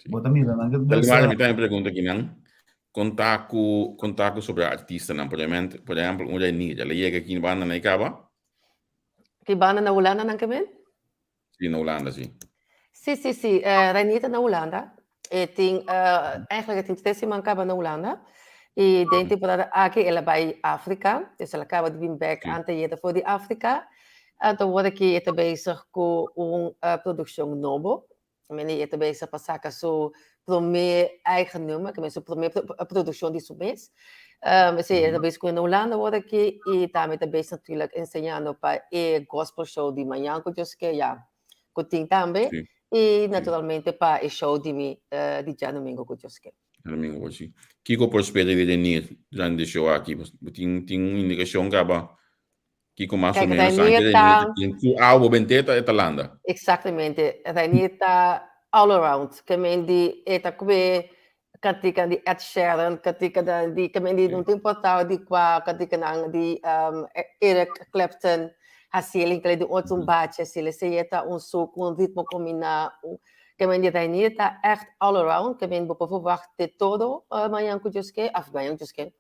Bo ta mira nan. Tal cual, mi también pregunta aquí nan. Conta ku, conta ku sobre artistanan. Por ejemplo, por ejemplo, un Reinier, ya le llega aquí in banda na Ikaba? Ki banda na Hulanda nan ke men? Sí, na Hulanda, sí. Sí, sí, sí. Uh, Reinier ta na Hulanda. E tin, uh, eigenlijk e tin tres siman kaba na Hulanda. I den temporada aki el a bai Afrika. Dus el a kaba di bin bek anteayer for di Afrika. Anto awor aki e ta bezig ku un uh, produkshon nobo. Meni e ta bezig pa saka su promé eigen nummer, ke men su promé produkshon di su mes. Um, esei e ta bezig ku na Hulanda awor aki i tambe ta bezig natuurlijk enseñando pa e gospel show di mañan ku Dios ke ya. Ku tin tambe. Sí. I naturalmente pa e show di mi uh, di djadomingo ku Dios ke. Djadomingo por si. Kiko por spera di Renier durante e show aki? Bo tin tin un indikashon kaba kiko mas o Kijk, menos Renier anke ta Renier tin ku awa bo bente ta e ta landa. Exactamente. Renier ta all around. Ke men di e ta kue kantika di Ed Sheeran, kantika di ke men di no ta importa di kua kantikanan di um, Eric Clapton, hasiel inkele di otro un bache, hasiel esei e ta un suk, un ritmo kombiná, un ke men di Reinier ta echt all around, ke men bo por verwacht de todo uh, mañan ku Dios ke, of mañan ku Dios ke,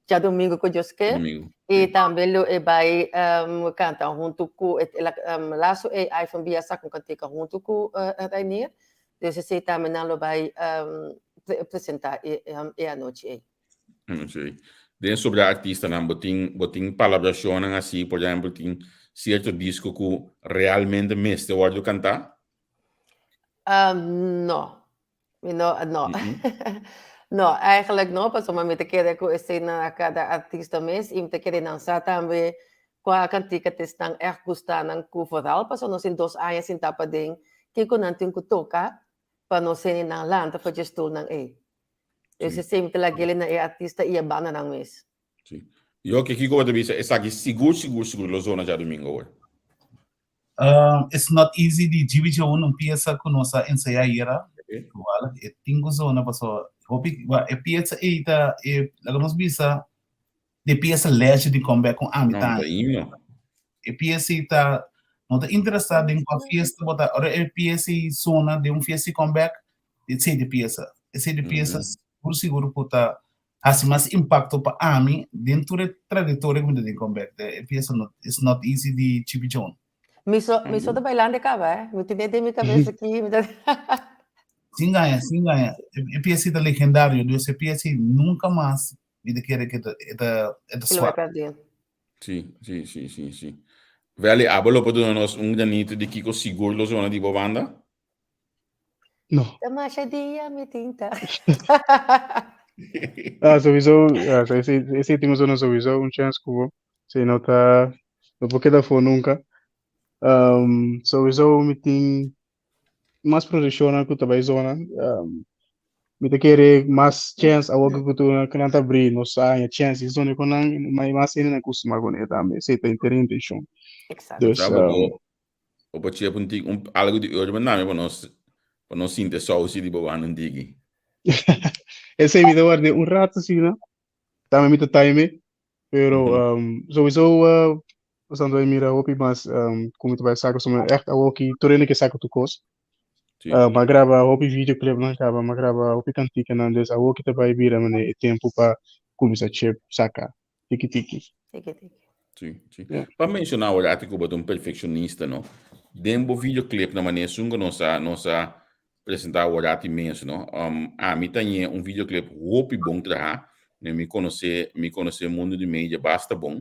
djadomingo ku Dios ke, Domingo. i tambe lo e bai um, kanta huntu ku, el a um, laatste e Ivan Bia saka un kantika huntu ku uh, Reinier, Dus esei tambe nan lo bai presentá e anochi ei. Sí. Den sobre artistanan bo tin bo tin palabrashonnan así, por ehempel tin sierto disko ku realmente mester wòrdu kantá? No. Mi no, no. No, eigenlijk no, pasobra mi ta kere ku esei na kada artista mes i mi ta kere nan sa tambe Kua kantika ta esnan ègt gusta nan ku vooral pasobra nos tin dos aña sintá paden kiko nan tin ku toka pa nos hende nan lanta for dje stulnan ei. Dus esei mi ta lag'el na e artista i e bandanan mes. Sí. Yoki, kiko bo ta bisa? Esaki sigur sigur sigur lo zona djadumingu awor. It's not easy di djibi dje un un piesa ku nos a ensayá ayera. Toevallig e tin ku zona pasobra hopi e piesa ei ta e laga nos bisa De piesa Legend di Comeback con ami No, ta. ta himno. E piesa ei ta no ta interesa den cua fiesta bo ta. Ora e piesa ei sona den un fiesta di comeback, esei ta e piesa. Esei ta e piesa sigur sigur cu ta haci mas impacto pa ami den tur e trayectoria cu mi ta den comeback. E piesa no It's Not Easy di Chippy Jones. Mi so, mi so ta bailando caba, eh. Mi tene den mi cabeza aquí. Mi ta... Sin gaña, sin gaña. E piesa ei ta legendario. Dus e piesa ei nunca mas. Mi ta kere ku e ta e ta e ta E lo bai swak. pèrdí. Sí, sí, sí, sí, sí. Veli, abo lo por duna nos un granito di kiko sigur lo zona di bo banda? No. Ta masha dia mi tinta. Ah, sowieso, ja, esei, esei tin zona sowieso un chance ku bo. Si no ta, no por keda afó nunca. Um, sowieso mi tin mas produccionnan ku ta bai zona. Um, mi ta kere mas chance awor ku ku ku nan ta abri nos a haña chance di zona ku nan, ma mas hende nan kustumá kuné tambe. Esei ta henter e intenshon. Exacto. Dus, Sa bo um, bo bo por chep un tik un algo di urban nami pa nos pa nos sinti sausi di bo banda un tiki. Esei mi ta ward'é un rato asina. Tambe mi ta time Pero um, sowieso uh, nos ando mira hopi mas um, como te vai saca soms echt awoki tur hende ke saca tu kos. Sí. Uh, ma graba hopi videoclip nan kaba, ma graba hopi kantika nan, dus awoki ta bai bira mane e tempo pa kuminsa chip saka tiki tiki. Tiki tiki. Sí, sí. Yeah. Pa menciona awor ati ku bo ta un perfeccionista, no? Den bo videoclip na manera esun ku nos a nos a presenta awor ati mes, no? Um, ami ta ñe un videoclip hopi bon traha. Ne mi conoce, mi conoce mundo di media basta bon.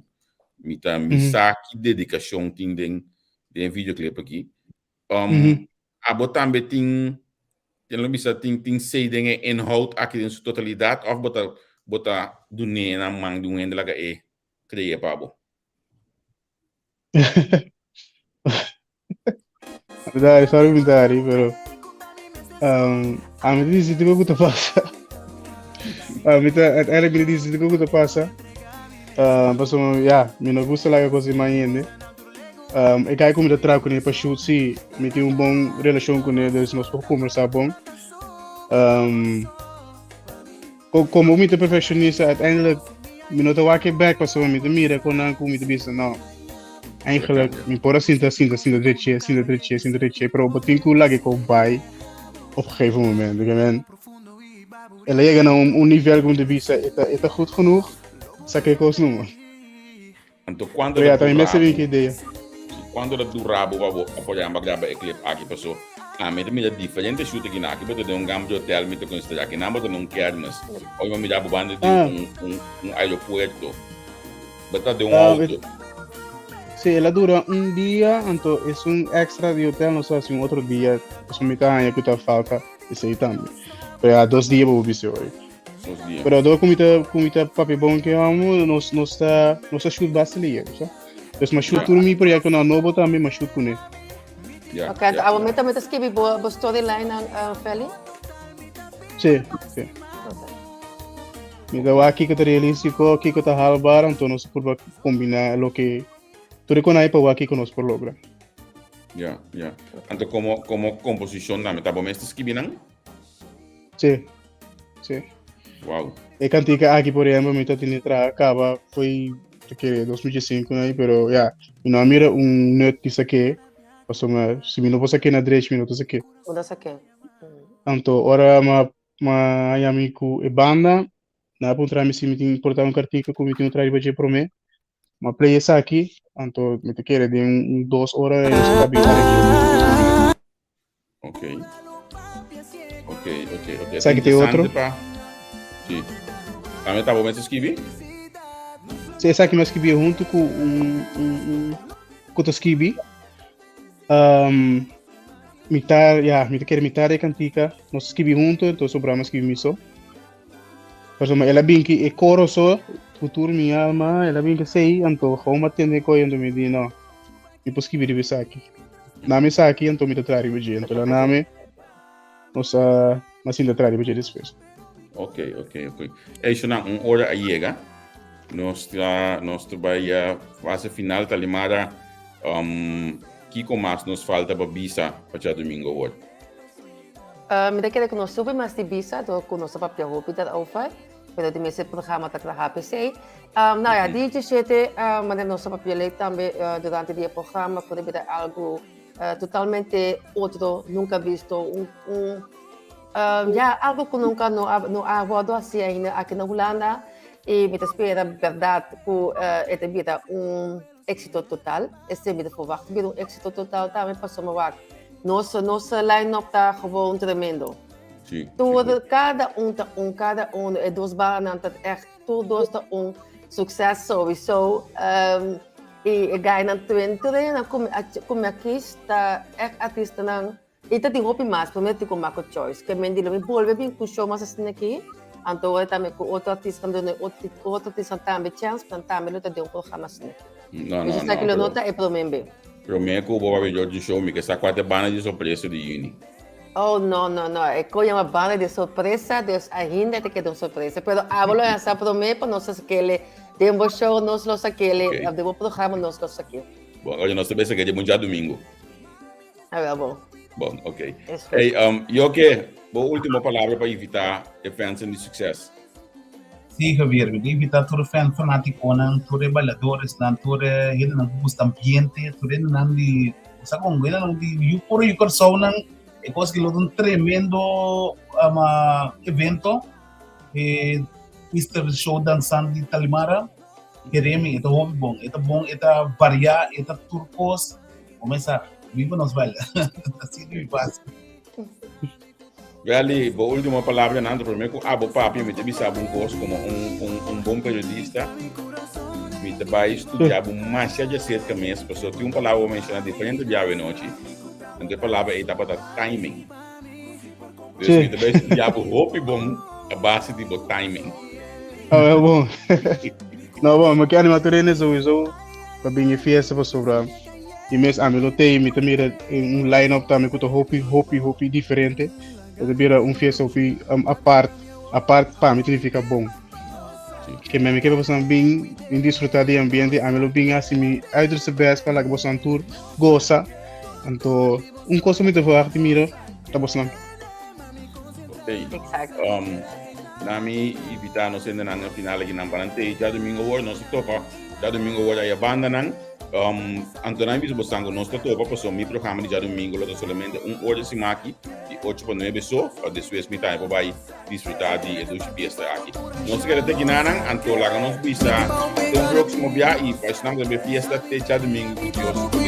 Mi ta, mi sa ki dedicacion tin den, den e videoclip aki. Um, Abo tambe tin, tin lo bisa tin, tin say den e inhoud aki den su totalidad of bo ta, bo ta dun'é na man di un hende laga e crea pa bo? Dai, sorry mi dari, pero um, a mi dice tipo ku ta pasa. A mi ta uiteindelijk mi dice tipo ku ta pasa. Um, paso ja, mi no gusta laga cos di man hende. Um, e kai ku mi ta traha kuné pa shoot si mi tin un bon relashon kuné, dus nos por conversa bon. Um, Como mi ta perfeccionista, uiteindelijk mi no ta wak e bek pasobra mi ta mira con nan cu mi ta bisa no. Eigenlijk mi por a sinta sinta sinta dreche, sinta dreche, sinta dreche, pero bo tin cu laga e cos bai op gegeven moment. Ik men, el a yega na un, un nivel cu mi ta bisa e ta, e ta goed genoeg, saca e cos numa. Anto cuanto Pero ta ya, también mester dura bin ki idea. Cuanto ta dura bo pa bo pa por ejemplo graba e clip aki paso ami ta mira diferente shoot aki na aki bo ta den un gam di hotel mi ta considera aki nan bo ta den un kermis oy bo mira bo banda di Ah. un un un aeropuerto bo ta den un Ah, auto. Sí, el a dura un dia, anto es un extra di hotel nos a hasi un otro dia, pasobra mi ta haña ku ta falta esei tambe. Pero ya dos dia bo por bisa hoy. Dos dia. Pero door ku mi ta ku mi ta papia bon ke amo, nos nos ta nos ta shoot basta lier, sa. Dus ma shoot Ja. tur mi proyectonan nobo tambe, ma shoot kuné. Ja, Ok, anto ja, awo ja. mi tambe ta skibi bo bo storyline nan, uh, Feli? Sí, sí. Ok. Mi ta wak kiko ta realístiko, kiko ta haalbaar, anto nos por kombiná loke tur e konai pa wak kiko nos por logra. Ja, ja. Anto komo komo komposishon tambe ta bo mes ta skibi nan? Sí. Sí. Wow. E kantika aki, por ehempel, mi ta tene traha kaba foi te kere 2005 nai, pero ja, mi no a mira un nut di saké, pasobra si mi no por saké na drechi, mi no ta saké. No ta saké. Anto ora ma ma haña mi ku e banda, nan a puntra mi si mi tin por ta un kartika ku mi tin un traha riba dje promé. Ma play esaki, anto mi ta kere den un dos ora nos a kabi areglo. Ok. Ok, ok, ok. Esaki te otro. Pa... Sí. Tambe ta bo mester skibi? Sí, esaki mi a skibi hunto ku un, un, un ku ta skibi. Um, mitar, ja, mi ta kere mitar e kantika. Nos skibi hunto, entonces sobra mi a skibi mi so. Pasobra el a bin ki e koro so, futuro mi alma, el a bin ki sei, anto gewoon ma tende koe, anto mi di no, mi por skibi riba esaki. Nami esaki, anto mi ta traha riba dje. Anto la nami, nos a, nos a sinta traha riba dje despues. Ok, ok, ok. Ey, Shonan, un ora a yega. Nos ta, nos ta bai ya fase final, Talimara. Um, kiko mas nos falta pa bisa pa djadumingo awor? Mi ta kere ku nos subi mas di bisa dor ku nos ta papia hopi daarover, pero di mes e programa ta traha p'esei. Nou ja, di djeshete manera nos ta papia lei tambe durante di e programa por bira algu totalmente otro, nunka bisto, un un ja algu ku nunka no a no a wòrdu hasi ainda aki na Hulanda i mi ta spera bèrdat ku e ta bira un Éxito total. Esei mi ta verwacht bira un éxito total tambe pasobra wak nos nos line-up ta gewoon tremendo. Sí, Tur, sigur. kada un ta un, kada un, e dos bandanan ta echt, tur dos ta un sukses sowieso. Um, i e gainan twin, tur e nan ku mi a, ku mi a kies ta echt artistanan, i ta tin hopi mas, pero mi a tin ku mak un choice. Ke men di lo mi bolbe bin ku show mas asina aki, anto ora tambe ku otro artista, duna otro, otro artista tambe chèns, nan tambe lo ta den un programa asina aki. No, Dus no, esaki no, lo no pero ta e promé be. promé ku bo papia George show, mi ke sa kua ta e banda di sorpresa di yüni. Oh, no, no, no. E ko yama banda di sorpresa, dus ainda ta keda un sorpresa. Pero abo lo sa promé pa nos sakele den bo show, nos lo sakele, Ok. of den bo programa nos lo sake. Bon, oye, nos ta bisa ke di bon djadumingu. A wel bon. Bon, ok. Is goed. Hey, um, Joke, bo último palabra pa invitá e fans di sukses. Sí, Javier, mi ta invitá tur e fan fanátikonan, tur e bailadoresnan, tur e hendenan ku gusta ambiente, tur hendenan di, sa kon, hendenan di yu puro yu Kòrsounan, e kos ki lo ta un tremendo um, evento. E Easter Show Dansante di Talimara, keremi, e ta hopi bon, e ta bon, e ta variá, e ta tur kos. Kumesa, viva nos baila. Así di fácil. Welly, bo último palabra nan, promé ku abo papia mi ta bisa bo un kos komo un, un, un bon periodista. Mi ta bai studia bo masha dje serka mes, pasobra tin un palabra bo menshoná diferente bia awe nochi, anto e palabra ei tabata timing. Dus mi ta bai studia bo hopi bon a base di bo timing. Ah, wel bon. No, bon, mi ke anima tur hende sowieso pa bin e fiesta pasobra di mes ami lo tei, mi ta mira un line-up tambe ku ta hopi, hopi, hopi diferente. E ta bira un fiesta hopi um, apart, apart pa mi significa bon. Ke mi ke pa bosan bin, bin disfruta di ambiente, ami lo bin hasi mi uiterste best pa laga bosan tur goza. Anto, un kos ku mi ta verwacht di mira ta bosan. Ok. Exacto. Um, na mi invita nos hendenan na final aki nan pa nan tei djadomingo awor nos ta topa djadomingo awor aya bandanan um, anto nan bisa bosan ku nos ta topa pasobra mi programa di djadomingo lo ta solamente un ora di simaki di ocho pa nuebe so pa despues mi tambe por bai disfruta di e dushi fiesta aki. Nos ta keda te kinanan anto laga nos bisa te un proximo bia i pa esnan ku ta be fiesta te djadomingo ku Dios.